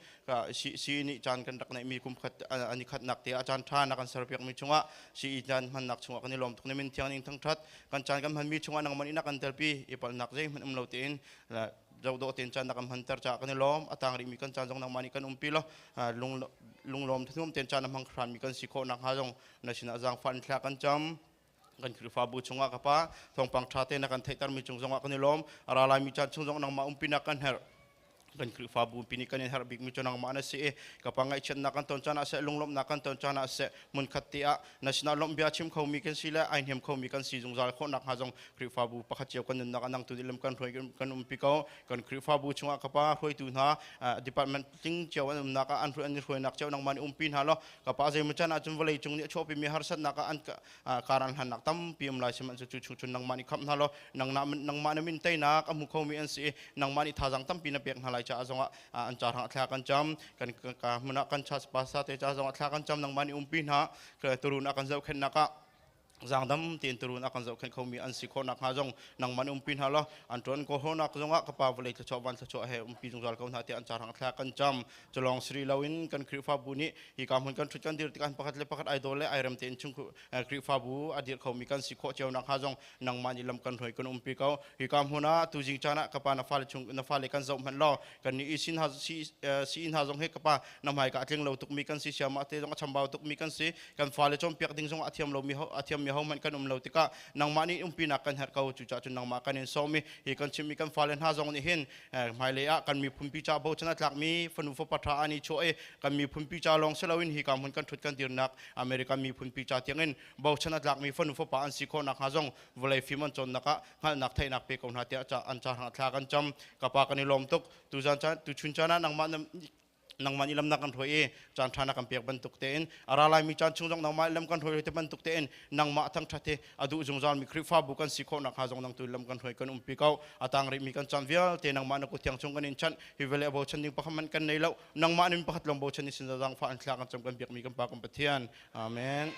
si si nih caan kan rak neihmi kum khat ani khatnak te ah caan ṭha na kan serpiakmi chungah si caan hmannak chungah kan i lawm tuk ni min thiang ning thangṭhat. Kan caan kan hmanmi chungah nangmah nih na kan telpi i palhnak zeihmanh um lo tein zohdawh tein caan na kan hmanter caah kan i lawm. A tang rihmi kan caan zong nangmah nih kan umpi law lunglawm thanuam tein caan a hmang hranmi kan si khawh nakhnga zong na sinah zaangfah in thla kan cam. Kan Khrihfabu chungah ka pa thawngpang ṭha te na kan theihtermi cung zongah kan i lawm. A ra laimi caan chung zong nangmah umpinak kan herh. Kan Khrihfabu pi nih kan in herh bikmi cu nangmah na si i ka pa ngaihchiatnak kan ton caan ah seh, lunglawmhnak kan ton caan ah seh, hmunkhat te ah na sinah lawmh bia chim khomi kan si le ai hnem khomi kan si zungzal khawh nakhnga zong Khrihfabu pakhat cio kan nunnak a nangtu nih lam kan hruai kan umpi ko. Kan Khrihfabu chungah ka pa hruaitu hna department tling cio an umnak ah an hruai an i hruainak cio nangmah nih umpi hna law ka pa zeimaw caan ahcun vawlei cung nih a chuahpimi harsatnak ah an karan hlannak tampi um lai. Sihmanhsehlaw cu chung cun nangmah nih khamh hna law nangmah na min teinak a hmu khomi an si i nangmah nih thazaang tampi na pek hna lai caah zongah an ca hrang thla kan cam. Kan ka hmun ah kan church pastor te ca zongah thla kan cam. Nangmah nih umpi hna turun a kan zohkhenhnak ah zaangdam tein turun a kan zohkhenh khomi an si khawh nakhnga zong nangmah nih umpi hna law an ṭuan ko honak zongah ka pa vawlei thluachuah van thluachuah he umpi zungzal ko hna tiah an ca hrang thla kan cam. Culawng siri loin kan Khrihfabu nih hika hmun kan ṭhut kan dir tikah pakhat le pakhat ai daw le ai rem tein chung Khrihfabu a dir khomi kan si khawh cio nakhnga zong nangmah nih lam kan hruai kan umpi ko. Hika hmun ah tuzing caan ah ka pa na fale chung na fale kan zoh hmanh law kan nih i sin ha si si hna zong he ka pa na hmai ka tling lo tukmi kan si, siamah te zong a chambau tukmi kan si, kan fale cawnpiak ding zong a thiam lomi a thiammi mi hohmanh kan um lo tikah nangmah nih umpinak kan herh ko. Cucaah cun nangmah kan in sawm i hi kan chimmi kan fale hna zong nih hin hmailei ah kan miphunpi ca bochan a tlakmi fanu fapa ṭha an i chuah i kan miphunpi ca lawng si loin hi ka hmun kan ṭhut kan dirnak American miphunpi ca tiangin bochan a tlakmi fanu fapa an si khawh nakhnga zong vawlei fim an cawnnak ah hngalhnak theihnak pe ko hna tiah an ca hrangah thla kan cam. Ka pa, kan i lawm tuk. Tuzan caan, tuchun caan ah nangmah nangmah nih lam na kan hruai i caan ṭha na kan pek bantuk tein a ra laimi caan chung zong nangmah lam kan hruai te bantuk tein nangmah thangṭhat hi a duh zungzal mi Khrihfabu kan si khawh nakhnga zong nang tu lam kan hruai kan umpi ko. A tang rihmi kan caan vialte nangmah na kut thiang chung kan in chanh. Hi vele a bochan ding pakhat hmanh kan nei lo, nangmah nin pakhat lawng bochan in sin zaangfah an thla kan cam, kan biakmi kan Pa, kan Pathian. Amen.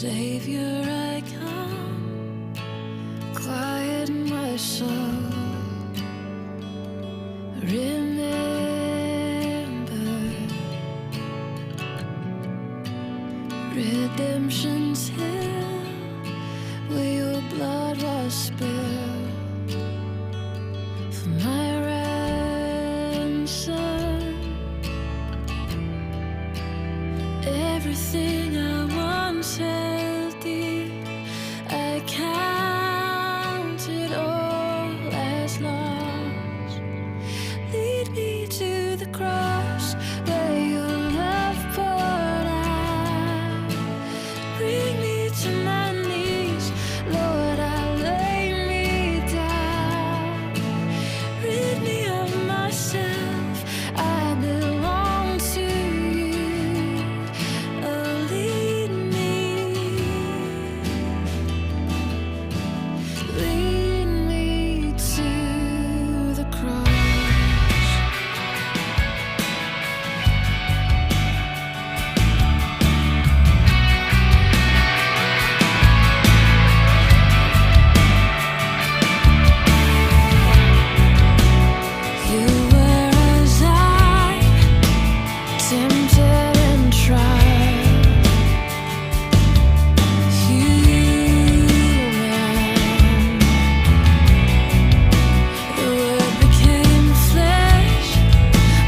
Savior, I come, quiet my soul. Remember Redemption's hill where your blood was spilled for my ransom. Everything I once held dear, I count it all as loss. Lead me to the cross where your love poured out. Bring me to my knees, Lord, I lay me down. Rid me of myself, I belong to you. Oh, lead me, lead me to the cross. You were as I, tempted and tried, human. The Word became flesh,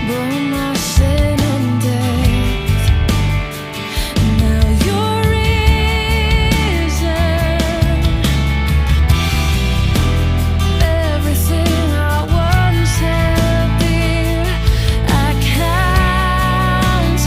bore my sin and death. Now you're risen. Everything I once held dear, I count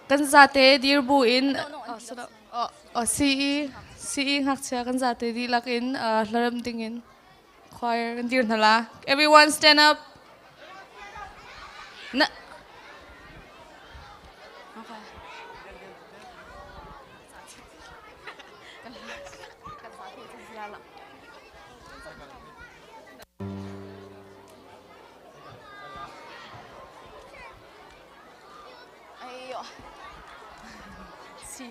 Kan zate dir bu in CE CE ngakchia kan zate dihlak in hlarem ding in choir kan dir hna la. Everyone stand up. Na Okay. 哎呦，是。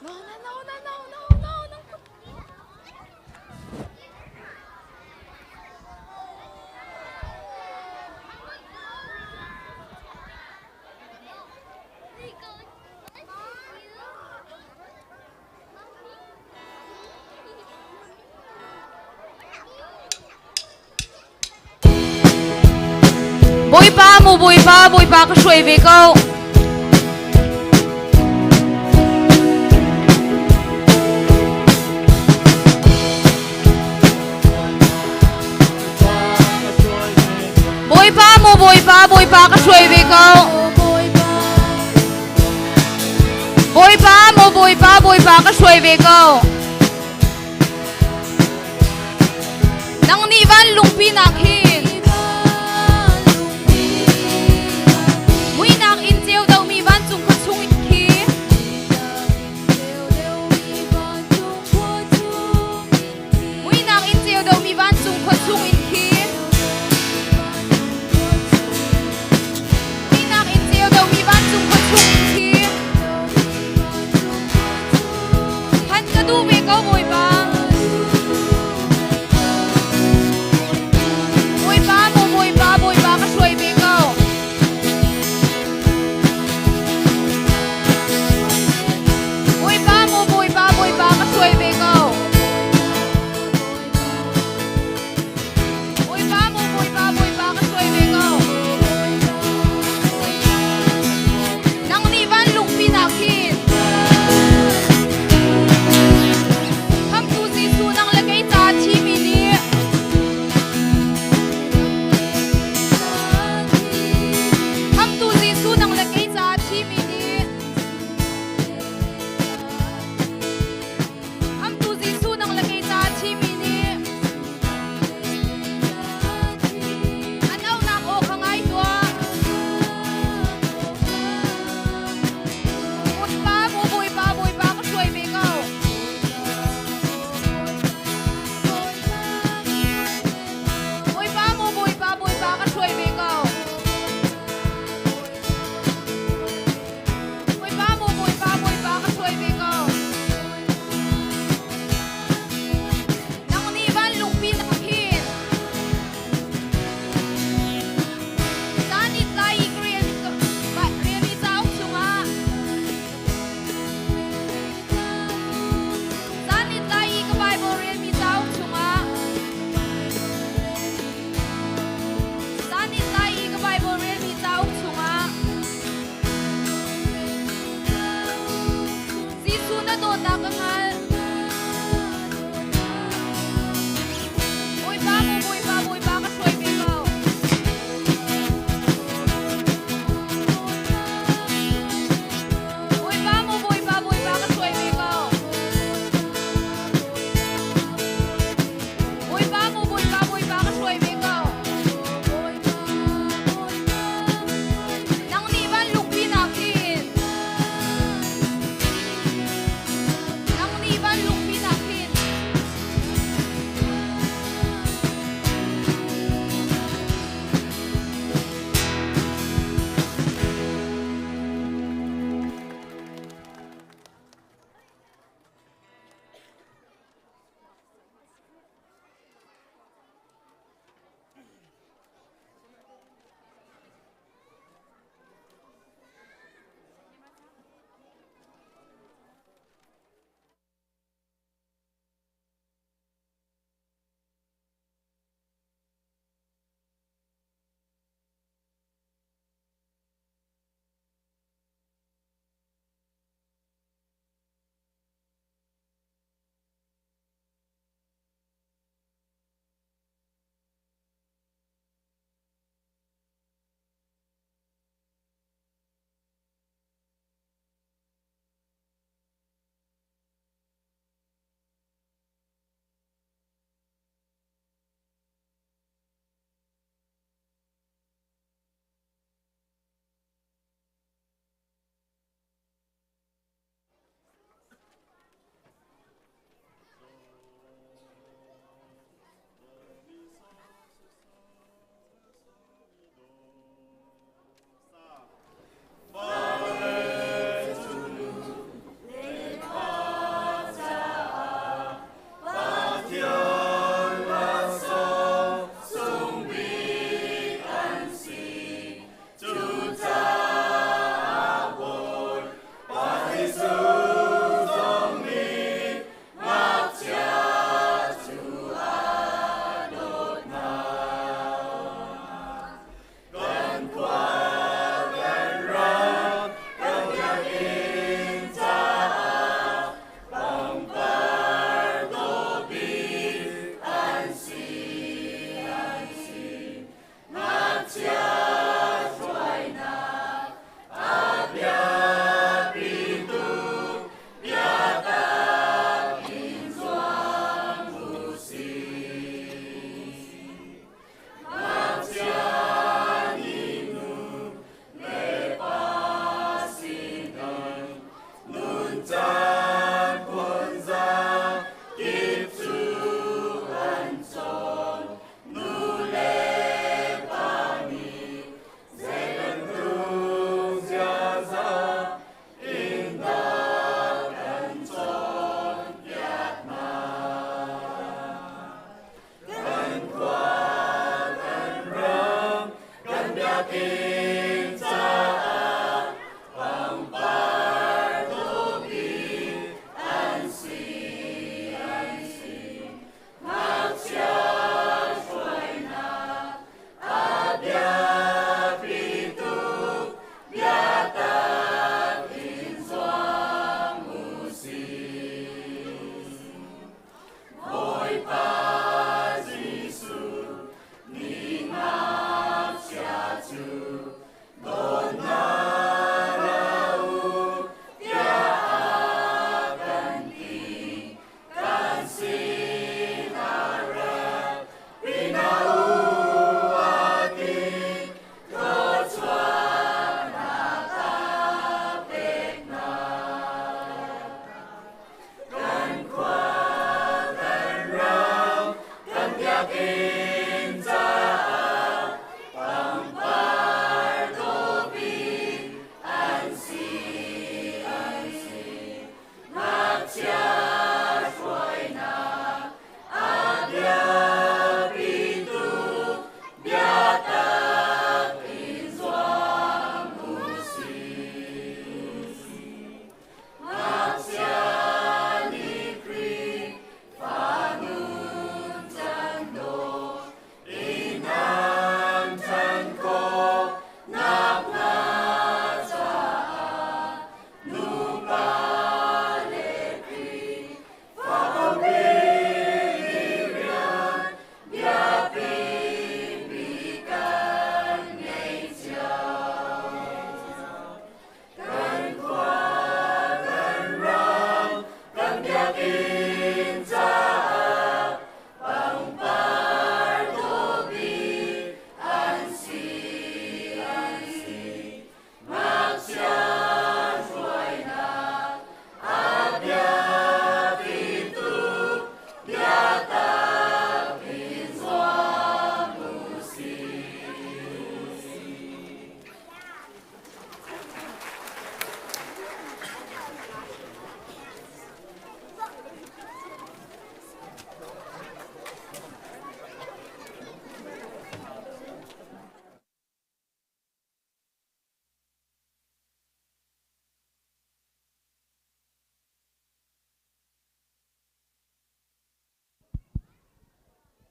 No, no, no, no, no, no, no, no. Bawipa mu Bawipa Bawipa ka hruai ve ko. Bawipa mu Bawipa Bawipa ka hruai ve ko. Bawipa mu Bawipa Bawipa ka hruai ve ko. Nang nih van lungpi nak hin muinak in ceu domi vancung khua chung khi muinak in ceu domi vancung khua chung in khi muinak in ceu domi vancung khua chung in khi Han ka duh ve ko Bawipa. ka hngalh. Bawipa maw Bawipa Bawipa ka hruai ve ko. Bawipa maw Bawipa Bawipa ka hruai ve ko. Bawipa maw Bawipa Bawipa ka hruai ve ko. Nang nih van lungpi nak in. Nang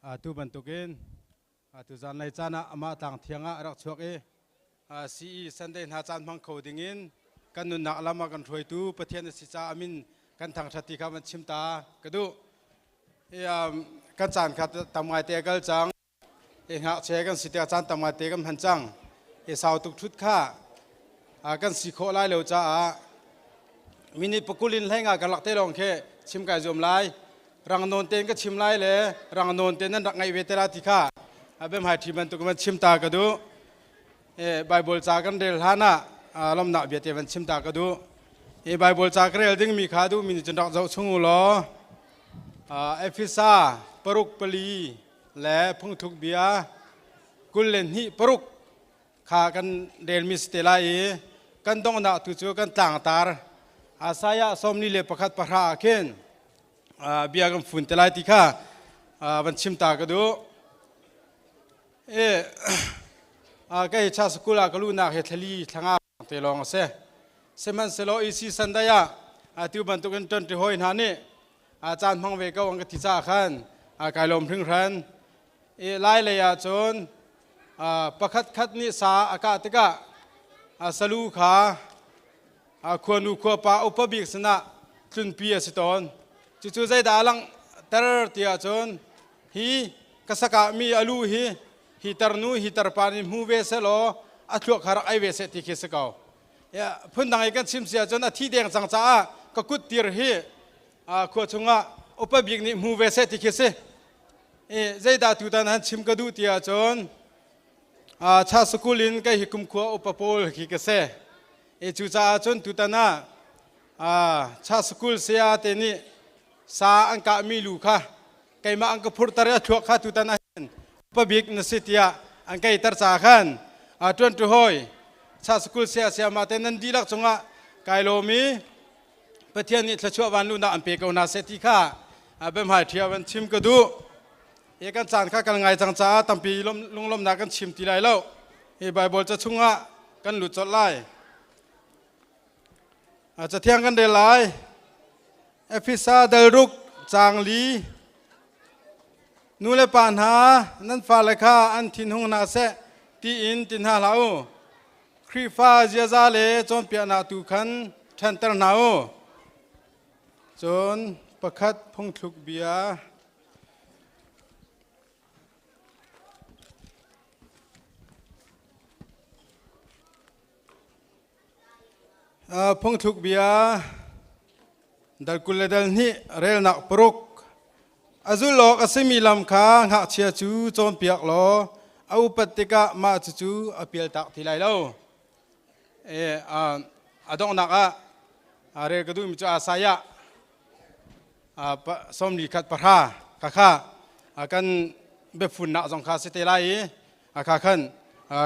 Tu bantukin tu zanlei caan ah amah tlang thiang ah a rak chuak i CE Sunday hna caan hmang kho dingin kan nunnak lam ah kan hruaitu Pathian a si caah a min kan thangṭhat ti kha van chim ta ka duh. Kan caan kha tam ngai te a kal cang. I ngakchia kan si tikah caan tam ngai te kan hman cang. I sau tuk ṭhut kha kan si khawh lai lo caah minute pakul in hlei nga karlak te lawng khi chim kai zuam lai. Rang nawn tein ka chim lai le rang nawn tein nan rak ngaih ve te la ti kha biahmai ṭhi bantuk van chim ta ka duh. Bible ca kan rel hlan ah lawmnak bia te van chim ta ka duh. Hi Bible ca ka rel dingmi kha duhmi nih cun rak zoh chung u law Efesa paruk pali le phungthluk bia 22:6 kha kan relmi si te lai i kan donghnak tu cu kan tlangtar Isaiah 41:10 ah khin bia kan fun te lai ti kha van chim ta ka duh. Kei cha school ah ka luhnak hi thlali thlanga te lawng a si. Sihmanhsehlaw EC Sunday ah atu bantukin ṭanṭi hawi hna nih caan hmang ve ko an ka ti caah khan kai lawm hringhran. I lai lei ah cun pakhat khat nih sa a kah tikah salu kha khuanu khuapa upa bik sinah tlunpi a si tawn. Cucu zeidah a langhter tiah cun hi ka sakah mi a lu hi hi tarnu hi tarpa nih hmu ve selaw a thluak kha rak ei ve seh ti khi si ko. Phundang i kan chim si ahcun a thi deng cang caah ka kut tir hi khua chungah upa bik nih hmu ve seh ti khi si. Zeidah tutan han chim ka duh ti ahcun cha school in kei hi kumkhua upa pawl khi ka si. Cucaah cun tutan ah cha school saya te nih sa an kahmi lu kha keimah an ka phurter i a thluak kha tutan ah hin upa bik na si tiah an keiter ca khan ṭuanṭu hawi cha school sia siama te nan dihlak cungah kai lawm i Pathian nih thluachuah van luhnak an pe ko hna seh ti kha biahmai ṭhia van chim ka duh. Hi kan caan kha kan ngai cang caah tampi lunglawmhnak kan chim ti lai lo. Hi Baibal ca chungah kan lut colh lai. Cathiang kan rel lai. Efesa dal ruk caang li Nu le pa hna nan fale kha an thinhung hna seh tiin ti hna hlah u. Khrihfa ziaza le cawnpiaknak tu khan ṭhanter hna u. Cun pakhat phungthluk bia Phungthluk bia dal 22 relnak paruk a zul awk a simi lam kha ngakchia cu cawnpiak law a upat tikah mah cucu a pialtak ti lai lo. A donghnak ah rel ka duhmi cu Isaiah 41:10 khakha kan biafunnak zong kha si te lai i kha khan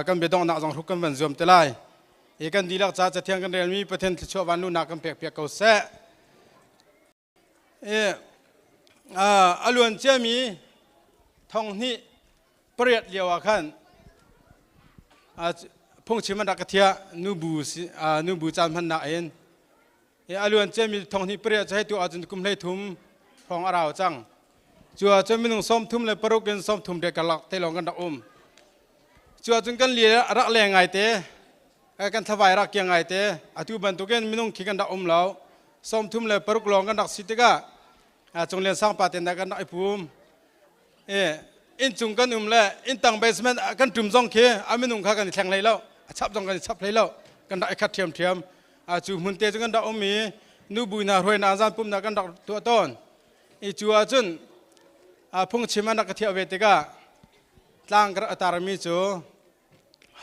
kan biadonghnak zong hruk kan van zuam te lai. Hi kan dihlak ca cathiang kan relmi Pathian thluachuah vanluhnak kan pek piak ko seh. A luan ciami thong hnih pariat lio ah khan phungchim an rak ka thiah nubu nubu caan hmannak in a luan ciami thong hnih pariat cu hei tu ahcun kum hlei thum hrawng a rau cang. Cu ahcun minung 36 in 30 karlak te lawng kan rak um. Cu ahcun kan li rak leng ngai te, kan thlavai rak kiang ngai te. Atu bantukin minung khi kan rak um lo. 36 lawng kan rak si tikah Cunglian Sangpa te kan rak i pum. Inncung kan um le inntang basement kan ṭum zong khi a minung kha kan i thleng hlei lo. A chap zong kan i chap hlei lo. Kan rak i khat ṭhiamṭhiam. Cu hmun te cu kan rak um i nubu hna hruainak zan pumnak kan rak tuah tawn. I cu ahcun phungchim an rak ka thiah ve tikah tlang ka rak tarmi cu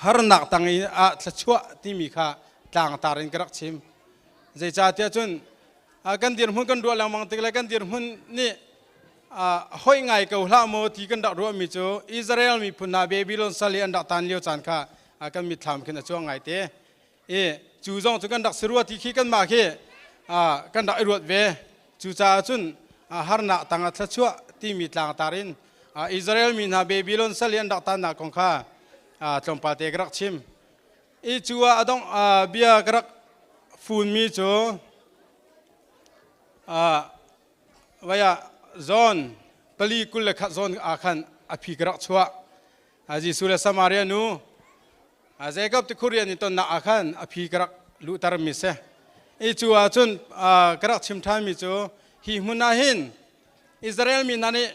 harnak tang i ah thluachuah timi kha tlangtar in ka rak chim. Zeicahtiah cun kan dirhmun kan ruah lengmang tik le kan dirhmun nih hoi ngai ko hlah maw ti kan rak ruahmi cu Israel miphun hna Babylon sal i an rak tan lio caan kha kan mitthlam khin a cuang ngai te. I cu zong cu kan rak si rua ti khi kanmah khi kan rak i ruat ve. Cucaah cun harnak tangah thluachuah timi tlangtar in Israel mi hna Babylon sal i an rak tannak kong kha tlawmpal te ka rak chim. I cu ah a dongh bia ka rak funmi cu vaya John pali kul le khat zawn ah khan a phi ka rak chuah. Jesuh le Samaria nu Jacob tikhur rian in tonnak ah khan a phi ka rak luhter mi si. I cu ahcun ka rak chim ṭhan mi cu hi hmun ah hin Israel mi hna nih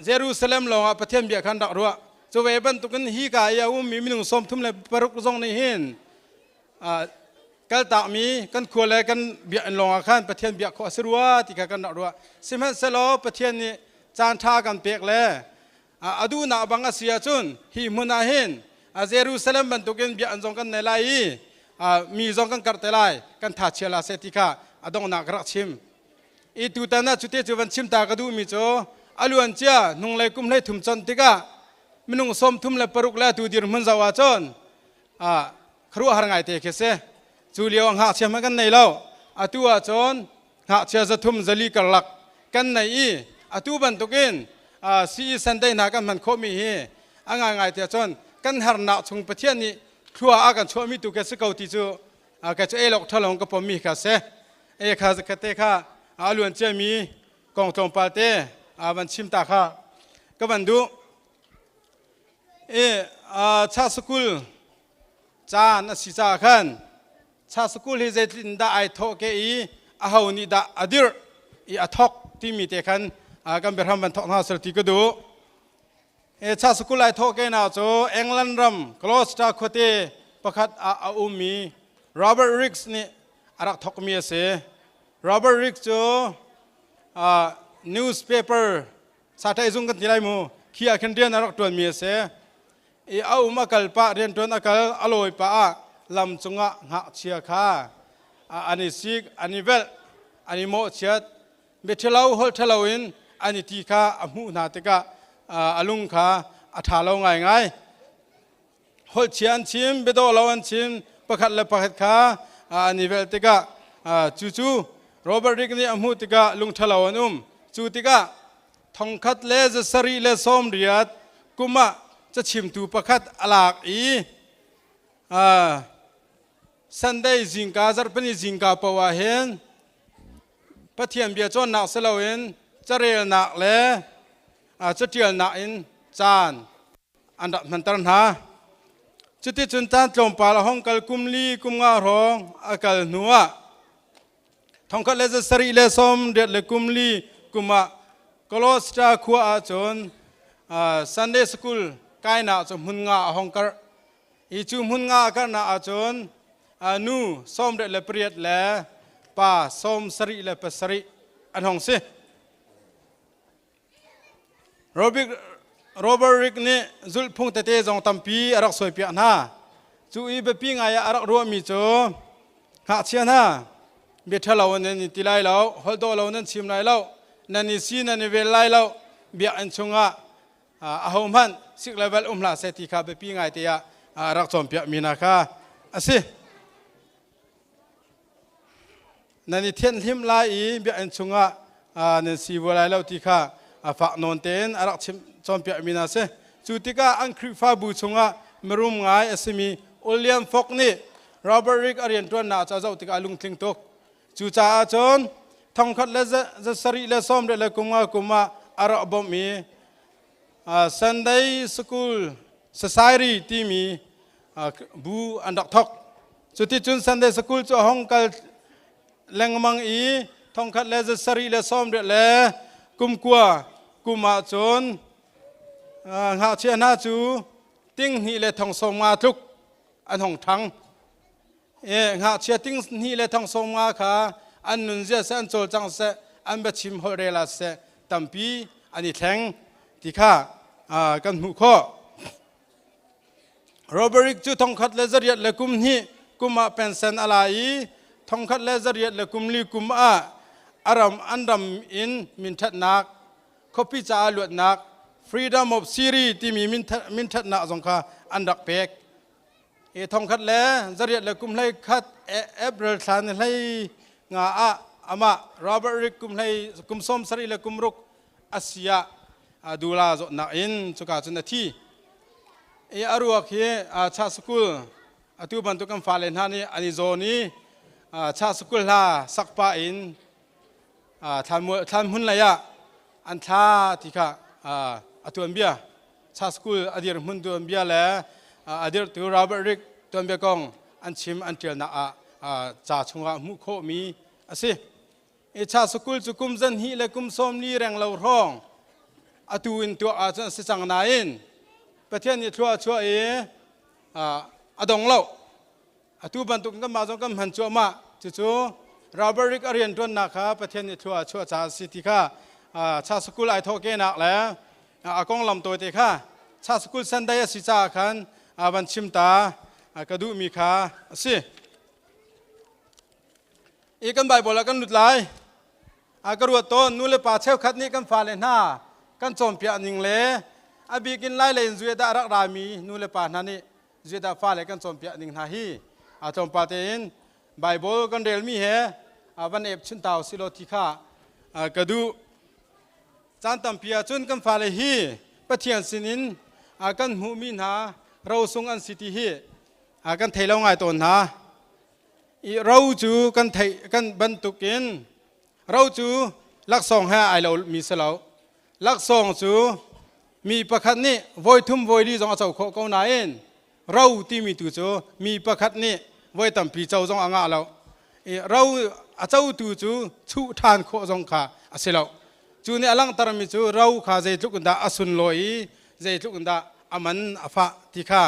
Jerusalem lawngah Pathian bia khan rak ruah. Cu ve bantukin hi ka i a ummi minung 36 zong nih hin kaltakmi kan khua le kan biakinn lawngah khan Pathian biak khawh a si rua ti kha kan rak ruah. Sihmanhsehlaw Pathian nih caan ṭha kan pek le a duhnak bang a si ahcun hi hmun ah hin Jerusalem bantukin biakinn zong kan nei lai i mi zong kan karh te lai, kan tha chia la seh ti kha a donghnak ka rak chim. I tutan ah cute cu van chim ta ka duhmi cu a luan cia hnunglei kum hlei thum con tikah minung 36 le atu dirhmun zoh ahcun khuaruahhar ngaite khi si. Cu lio ah ngakchia hmanh kan nei lo. Atu ahcun ngakchia 340 karlak kan nei i atu bantukin CE Sunday hna kan hman khawhmi hi a ngaingai te ahcun kan harnak chung Pathian nih thlua a kan chuahmi tu ke si ko ti cu ka cu elok thalong ka pommi kha si. E kha te kha a luan ciami kong tlawmpal te van chim ta kha ka van duh. E cha sukul caan a si caah khan cha sukul hi zeitlin dah ai thawh ke i aho nih dah a dirh i a thok timi te khan kan biahram van thok hna sel ti ka duh. E cha sukul ai thawh ke na cu England ram Gloucester khuate pakhat ah a ummi Robert Riggs nih a rak thokmi a si. Robert Riggs cu newspaper saṭaih zung kan ti lai mu khi ah khin rian a rak ṭuanmi a si. I a um a kal pah rian ṭuan a kal a lawi pah ah lam cungah ngakchia kha an i sik, an i velh, an i mawhchiat, biaṭhalo holh ṭhalo in an i ti kha a hmuh hna tikah a lung kha a ṭha lo ngaingai. Holh chia an chim, biadawh lo an chim, pakhat le pakhat kha an i velh tikah cucu Robert Rick nih a hmuh tikah lung ṭhalo an um. Cu tikah 1780 kum ah cachimtu pakhat a lak i Sunday zingka zarhpini zingka paoh ah hin Pathian bia cawnnak si loin carelnak le caṭialnak in caan an rak hmanter hna. Cuticun caan tlawmpal a hong kal kum li kum nga hrawng a kal hnuah 1784 kum ah Gloucester khua ah cun Sunday School kainak cu hmun nga a hong karh. I cu hmun nga a karhnak ahcun nu 88 le pa 77 an hong si. Robert Rick nih zulhphung tete zong tampi a rak sawipiak hna. Cu i biapi ngai ah a rak ruahmi cu ngakchia hna bia ṭhalo nan i ti lai lo, holh dawh lo nan chim lai lo, nan i si nan i vel lai lo, biakinn chungah ahohmanh sik le velh um hlah seh ti kha biapi ngai te ah a rak cawnpiakmi hna kha a si. Nan i thianhhlimh lai i biakinn chungah nan si vua lai lo ti kha fak nawn tein a rak chimh cawnpiakmi hna a si. Cu tikah an Khrihfabu chungah mirum ngai a simi William Fogg nih Robert Rick a rianṭuannak cu a zoh tikah a lungtling tuk. Cucaah cun 1775 kum ah a rak bawmh i Sunday School Society timi bu an rak thawk. Cuticun Sunday School cu a hong kal lengmang i 1789 kum ah cun ngakchia hna cu ting hnih le thong sawm nga tluk an hong ṭhang. Ngakchia ting hnih le thong sawm nga kha an nunzia seh, an cawlcang seh, an biachim holh rel ah seh tampi an i thleng ti kha kan hmuh khawh. Roberick cu 1802 kum ah pension a la i 1804 kum ah a ram an ram in minṭhatnak khuapi caah luatnak Freedom of Syria timi minṭhatnak zong kha an rak pek. I 1821 April thla ni hlei nga ah amah Robert Rick kum hlei kum sawm sarih le kum ruk a si ah dula zawtnak in cuka cun a thi. I a ruak hi cha school atu bantuk kan fale hna nih an i zawn i cha school hla sak pah in thlan hmun lei ah an thla ti kha a tuanbia Cha School a dirhmun tuanbia le a dirhtu Robert Rick tuanbia kong an chim an ṭialnak ah ca chungah hmuh khawhmi a si. I Cha School cu kum zan hnih le kum sawm li reng lo hrawng atu in tuah ahcun a si cang nain Pathian nih thlua a chuah i a dong lo. Atu bantuk in kanmah zong kan hman cuahmah. Cucu Robert Rick a rianṭuannak kha Pathian nih thlua a chuah caah a si ti kha Cha School ai thawhkehnak le a konglam tawite kha Cha School Sunday a si caah khan van chim ta ka duhmi kha a si. I kan Bible ah kan lut lai. A ka ruat tawn nu le pa cheukhat nih kan fale hna kan cawnpiak ning le a bik in lai lei in zui dah rak rami nu le pa hna nih zeidah fale kan cawnpiak ning hna hi a tlawmpal tein Bible kan relmi he van ep chun tau silo ti kha ka duh. Caan tampi ahcun kan fale hi Pathian sinin kan hmuhmi hna rosung an si ti hi kan thei lo ngai tawn hna. I ro cu kan theih kan bantukin ro cu laksawng he ai lo mi si lo. Laksawng cu mi pakhat nih voi thum voi li zong a co khawh ko nain ro timi tu cu mi pakhat nih voi tampi co zong a ngah lo. I ro a cotu cu chuh ṭhan khawh zong kha a si lo. Cu nih a langhtermi cu ro kha zeitluk in dah a sunlawi i zeitluk in dah a man a fah ti kha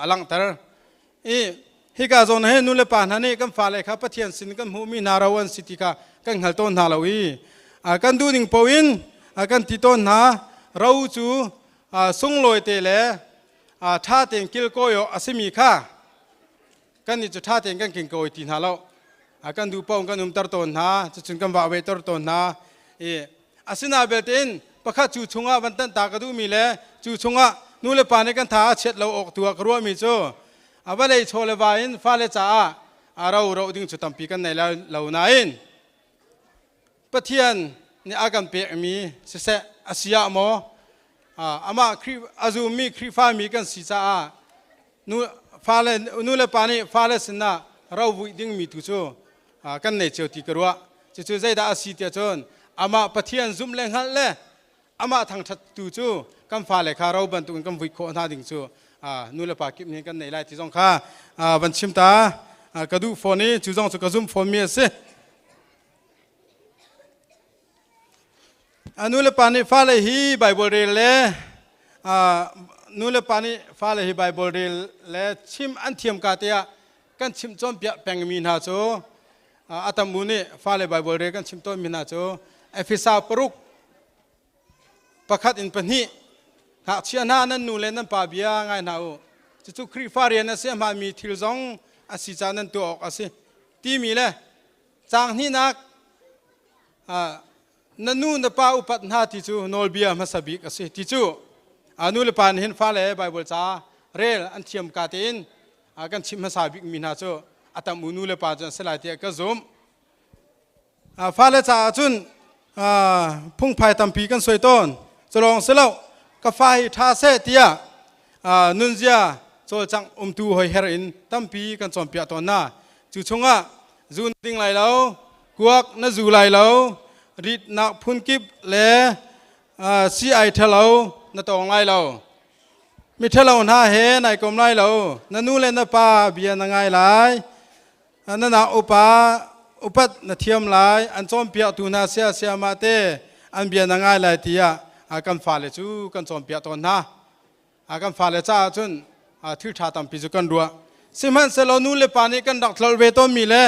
a langhter. I hika zawn he nu le pa hna nih kan fale kha Pathian sin kan hmuhmi hna ro an si ti kha kan hngal tawn hna lo i kan duhning paoh in kan ti tawn hna. Ro cu sunglawi te le ṭha tein kilkawi awk a simi kha kan nih cu ṭha tein kan kinkawi ti hna lo. Kan duh paoh kan umter tawn hna, cucun kan vah ve ter tawn hna. I asina belte in pakhat cu chungah van tanh ta ka duhmi le cu chungah nu le pa nih kan tha a chiat lo awk tu ah ka ruahmi cu a vawlei chaw le va in fale caah a ro ro ding cu tampi kan nei lo nain Pathian nih a kan pekmi siseh a si ah maw amah a zummi Khrihfami kan si caah nu fale nu le pa nih fale sinah ro vuih dingmi tu cu kan nei cio ti ka ruah. Cucu zeidah a si tiah cun amah Pathian zumh le hngalh le amah thangṭhat tu cu kan fale kha ro bantukin kan vuih khawh hna ding cu nu le pa kip nih kan nei lai ti zong kha van chim ta ka duh fawn i cu zong cu ka zumh fawnmi a si. Nu le pa nih fale hi Bible rel le nu le pa nih fale hi Bible rel le chim an thiam ka te ah kan chimh cawnpiak pengmi hna cu a tam u nih fale Bible rel kan chim tawnmi hna cu Efesa paruk pakhat in pahnih, ngakchia hna, nan nu le nan pa bia ngai hna u, cucu Khrihfa rian a si, a hmaanmi thil zong a si caah nan tuah awk a si timi le caang hnihnak, na nu na pa upat hna ti cu nawlbia hmasa bik a si ti cu nu le pa nih hin fale Bible ca rel an thiam ka tein kan chimh hmasa bikmi hna cu a tam u nu le pa cu an si lai tiah ka zumh. Fale caah cun phungphai tampi kan suai tawn. Culawng si lo, ka fa hi ṭha seh tiah nunzia cawlcangh umtu hoiher in tampi kan cawnpiak tawn hna. Cu chungah zu na ding lai lo, kuak na zu lai lo, ritnak phunkip le sii-ai ṭhalo na tawng lai lo, miṭhalo hna he nai kom lai lo, na nu le na pa bia na ngai lai, na nak upa upat na thiam lai, an cawnpiaktu hna sia siamah te an bia na ngai lai tiah kan fale cu kan cawnpiak tawn hna. Kan fale caah cun thil ṭha tampi cu kan ruah. Sihmanhsehlaw nu le pa nih kan rak tlolh ve tawnmi le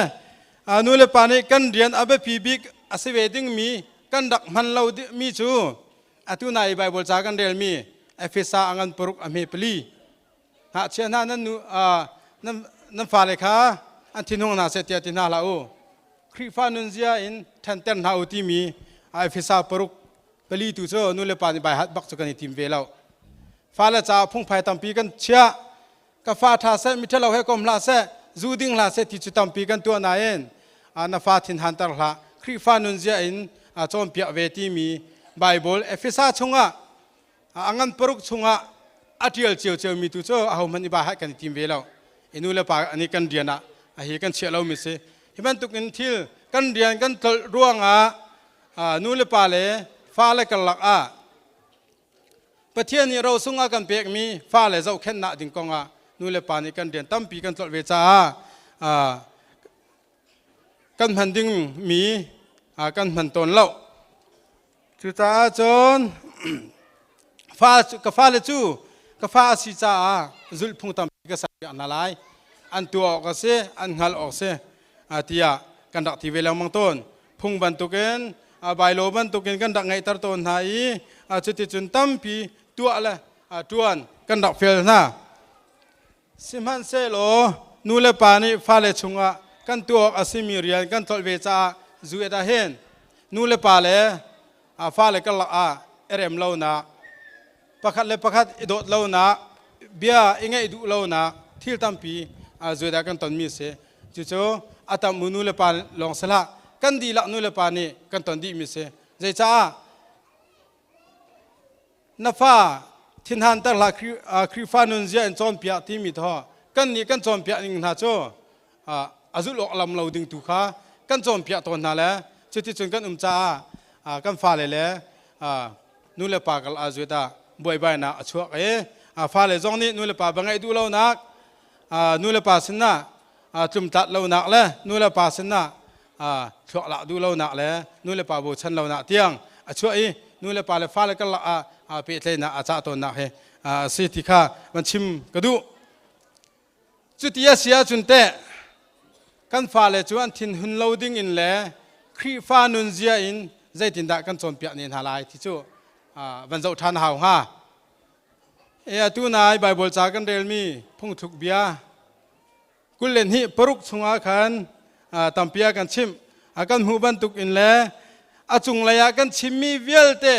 nu le pa nih kan rian a biapi bik a si ve dingmi kan rak hman lo mi cu atu nai Bible ca kan relmi Efesa a ngan paruk a hme pali, ngakchia hna, nan nu nan fale kha an thinhung hna seh tiah ti hna hlah u, Khrihfa nunzia in ṭhanter hna u timi Efesa paruk pali tu cu nu le pa nih baihat bak cu kan i tim ve lo. Fale caah phungphai tampi kan chiah, ka fa ṭha seh, miṭhalo he kom hlah seh, zu ding hlah seh ti cu tampi kan tuah nain na fa thin hanter hlah, Khrihfa nunzia in cawnpiak ve timi Bible Efesa chungah a ngan paruk chungah a ṭial ciocio mi tu cu ahohmanh i baihat kan i tim ve lo i nu le pa nih kan rian ah a hi kan chiah lomi si. Hi bantuk in thil kan rian kan tlolh ruangah nu le pa le Fale karlak ah Pathian nih rosung a kan pekmi fale zohkhenhnak ding kongah nu le pa nih kan rian tampi kan tlolh ve caah kan hman dingmi kan hman tawn lo. Cucaah cun fa ka fale cu ka fa a si caah zulhphung tampi ka serpiak hna lai. An tuah awk a si, an hngalh awk a si tiah kan rak ti ve lengmang tawn. Phung bantukin bailo bantukin kan rak ngeihter tawn hna i cuticun tampi tuah le ṭuan kan rak fial hna. Sihmanhsehlaw nu le pa nih fale chungah kan tuah awk a simi rian kan tlolh ve caah zu et ah hin nu le pa le fale karlak ah i rem lonak, pakhat le pakhat i dawt lonak, bia i ngaih duh lonak thil tampi zu et ah kan tonmi a si. Cucu a tam u nu le pa lawng si hlah, kan dihlak nu le pa nih kan ton dihmi a si. Zeicah? Na fa thinhanter hlah Khrihfa nunzia in cawnpiak timi thaw kan nih kan cawnpiak ning hna cu a zulh awk lam lo ding tu kha kan cawnpiak tawn hna le cuticun kan um caah kan fale le nu le pa kal ah zuet ah buaibainak a chuak i fale zong nih nu le pa va ngaih duh lonak nu le pa sinah tlumtlat lonak le nu le pa sinah thluak lak duh lonak le nu le pa bochan lonak tiang a chuah i nu le pa le fale karlak ah pehtlaihnak a cah tawnnak hi a si ti kha van chim ka duh. Cuti a si ahcun teh kan fale cu an thinhun lo ding in le Khrihfa nunzia in zeitindah kan cawnpiak ne hna lai ti cu van zoh ṭhan hau hnga. E atu nai Bible ca kan relmi phungthluk bia 22 paruk chungah khan tampi a kan chimh. A kan hmuh bantuk in le a cunglei ah kan chimmi vialte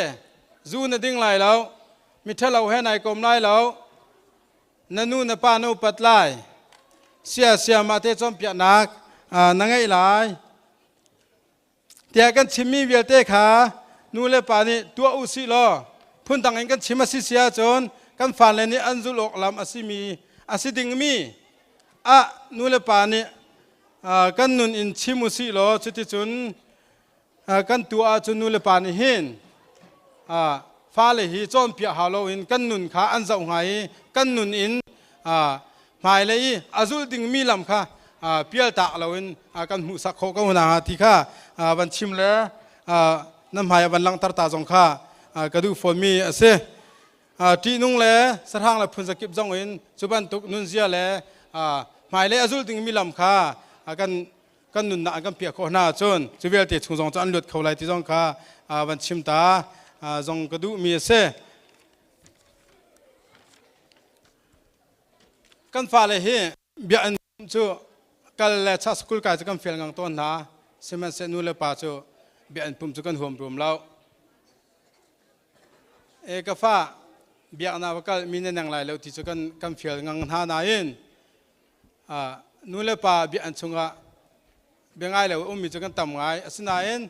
zu na ding lai lo, miṭhalo he nai kom lai lo, na nu na pa na upat lai, sia sia mah te cawnpiaknak na ngeih lai tiah kan chimmi vialte kha nu le pa nih tuah u sih law phundang in kan chim a si si ahcun kan fale nih an zulh awk lam a simi a si dingmi ah nu le pa nih kan nun in chim u sih law cuticun kan tuah ahcun nu le pa nih hin fale hi cawnpiak hau loin kan nun kha an zoh hnga i kan nun in hmailei i a zulh dingmi lam kha pialtak loin kan hmuhsak khawh ko hna ti kha van chim le nan hmai ah van langhter ta zong kha ka duh fawnmi a si. Ṭihnung le sahrang le phunzakip zong in cu bantuk nunzia le hmailei a zulh dingmi lam kha kan kan nunnak an kan piah khawh hna ahcun cu vialte chung zong cu an luat kho lai ti zong kha van chim ta zong ka duhmi a si. Kan fale hi bia an cu kal le cha school kai cu kan fial ngang tawn hna. Sihmanhseh nu le pa cu bia an pum cu kan huam rum lo. E ka fa biaknak va kal mi na neng lai lo ti cu kan kan fial ngang hna nain nu le pa bia an chungah bia ngai lo ummi cu kan tam ngai. Asinain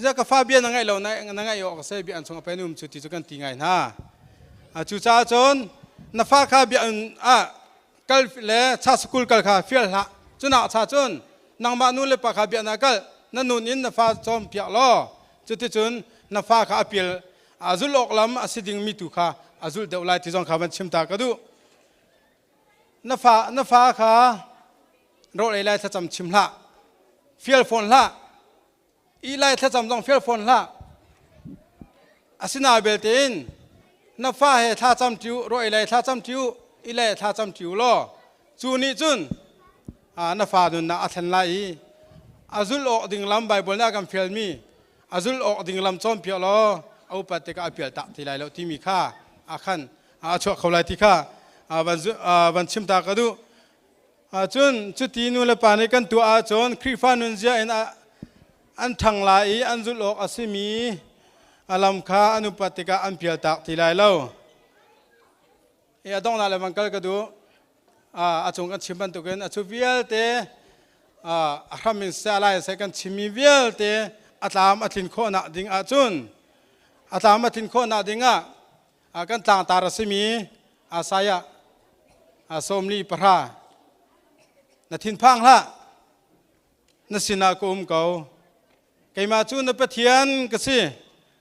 za ka fa bia na ngaih lo na ngaih awk a si bia an chungah pen um cu ti cu kan ti ngai hna. Cucaah cun na fa kha bia ah kal le cha school kal kha fial hlah. Cunak cha cun nangmah nu le pa kha bia na kal na nun in na fa cawm piak law cuticun na fa kha a pial a zulh awk lam a si dingmi tu kha a zulh deuh lai ti zong kha van chim ta ka duh. Na fa na fa kha rawl ei lai thlacam chim hlah, fial fawn hlah, ih lai thlacam zong fial fawn hlah. Asina belte in na fa he thlacam ṭi u, rawl ei lai thlacam ṭi u, ih lai thlacam ṭi u law cu nih cun na fa nunnak a thlen lai i a zulh awk ding lam Baibal nih a kan fialmi a zulh awk ding lam cawnpiak law a upat tikah a pial tak ti lai lo timi kha a khan a chuak kho lai ti kha van chim ta ka duh. Cun cuti nu le pa nih kan tuah ahcun Khrihfa nunzia in an ṭhang lai i an zulh awk a simi a lam kha an upat tikah an pial tak ti lai lo. I a donghnak le van kal ka duh. A cung kan chim bantukin a cu vialte a hram in seh lai seh kan chimmi vialte a tlam a tlin khawhnak ding ahcun a tlam a tlin khawhnak ding ah kan tlangtar a simi Isaiah 43 na thinphang hlah na sinah ka um ko keimah cu na Pathian ka si.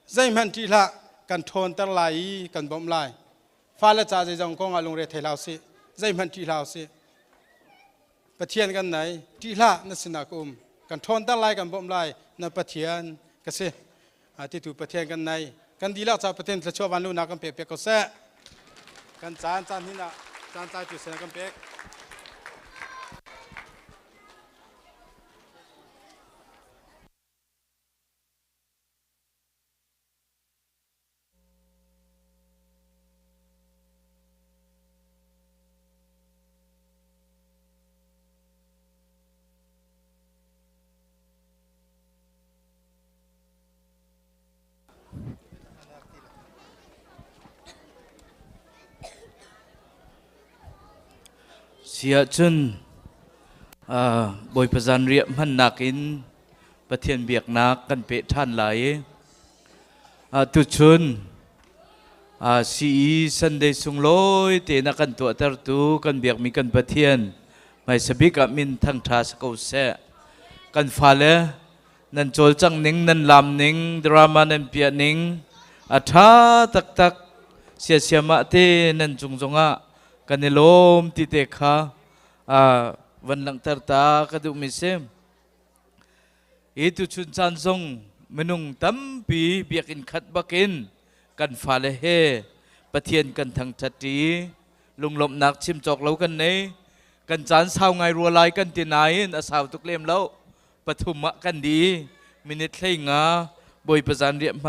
Zeihmanh ṭih hlah, kan ṭhawnter lai i kan bawmh lai. Fale ca zeizong kong ah lungre thei hlah usih. Zeihmanh ṭih hlah usih. Pathian kan nei, ṭih hlah na sinah ka um. Kan ṭhawnter lai, kan bawmh lai, na Pathian ka si. Titu Pathian kan nei. Kan dihlak ca Pathian thluachuah vanluhnak kan pek piak ko seh. Kan caan caan hin ah caan tlaitu sinah kan pek. Si ahcun Bawipa zanriah hmannak in Pathian biaknak kan peh ṭhan lai i tuchun CE Sunday sunglawi tein a kan tuahtertu kan biakmi kan Pathian hmaisa bik ah min thangṭha si ko seh. Kan fale nan cawlcangh ning, nan laam ning, drama nan piah ning a ṭha taktak siasiam ah te nan cung zongah kan i lawm ti te kha van langhter ta ka duhmi si. Hi tuchun caan zong minung tampi biakinn khat bakin kan fale he Pathian kan thangṭhat ṭi. Lunglawmhnak chim cawk lo kan nei. Kan caan sau ngai rua lai kan ti nain a sau tuk lem lo. Pathum ah kan di. Minute 15 Bawipa zanriah hmang.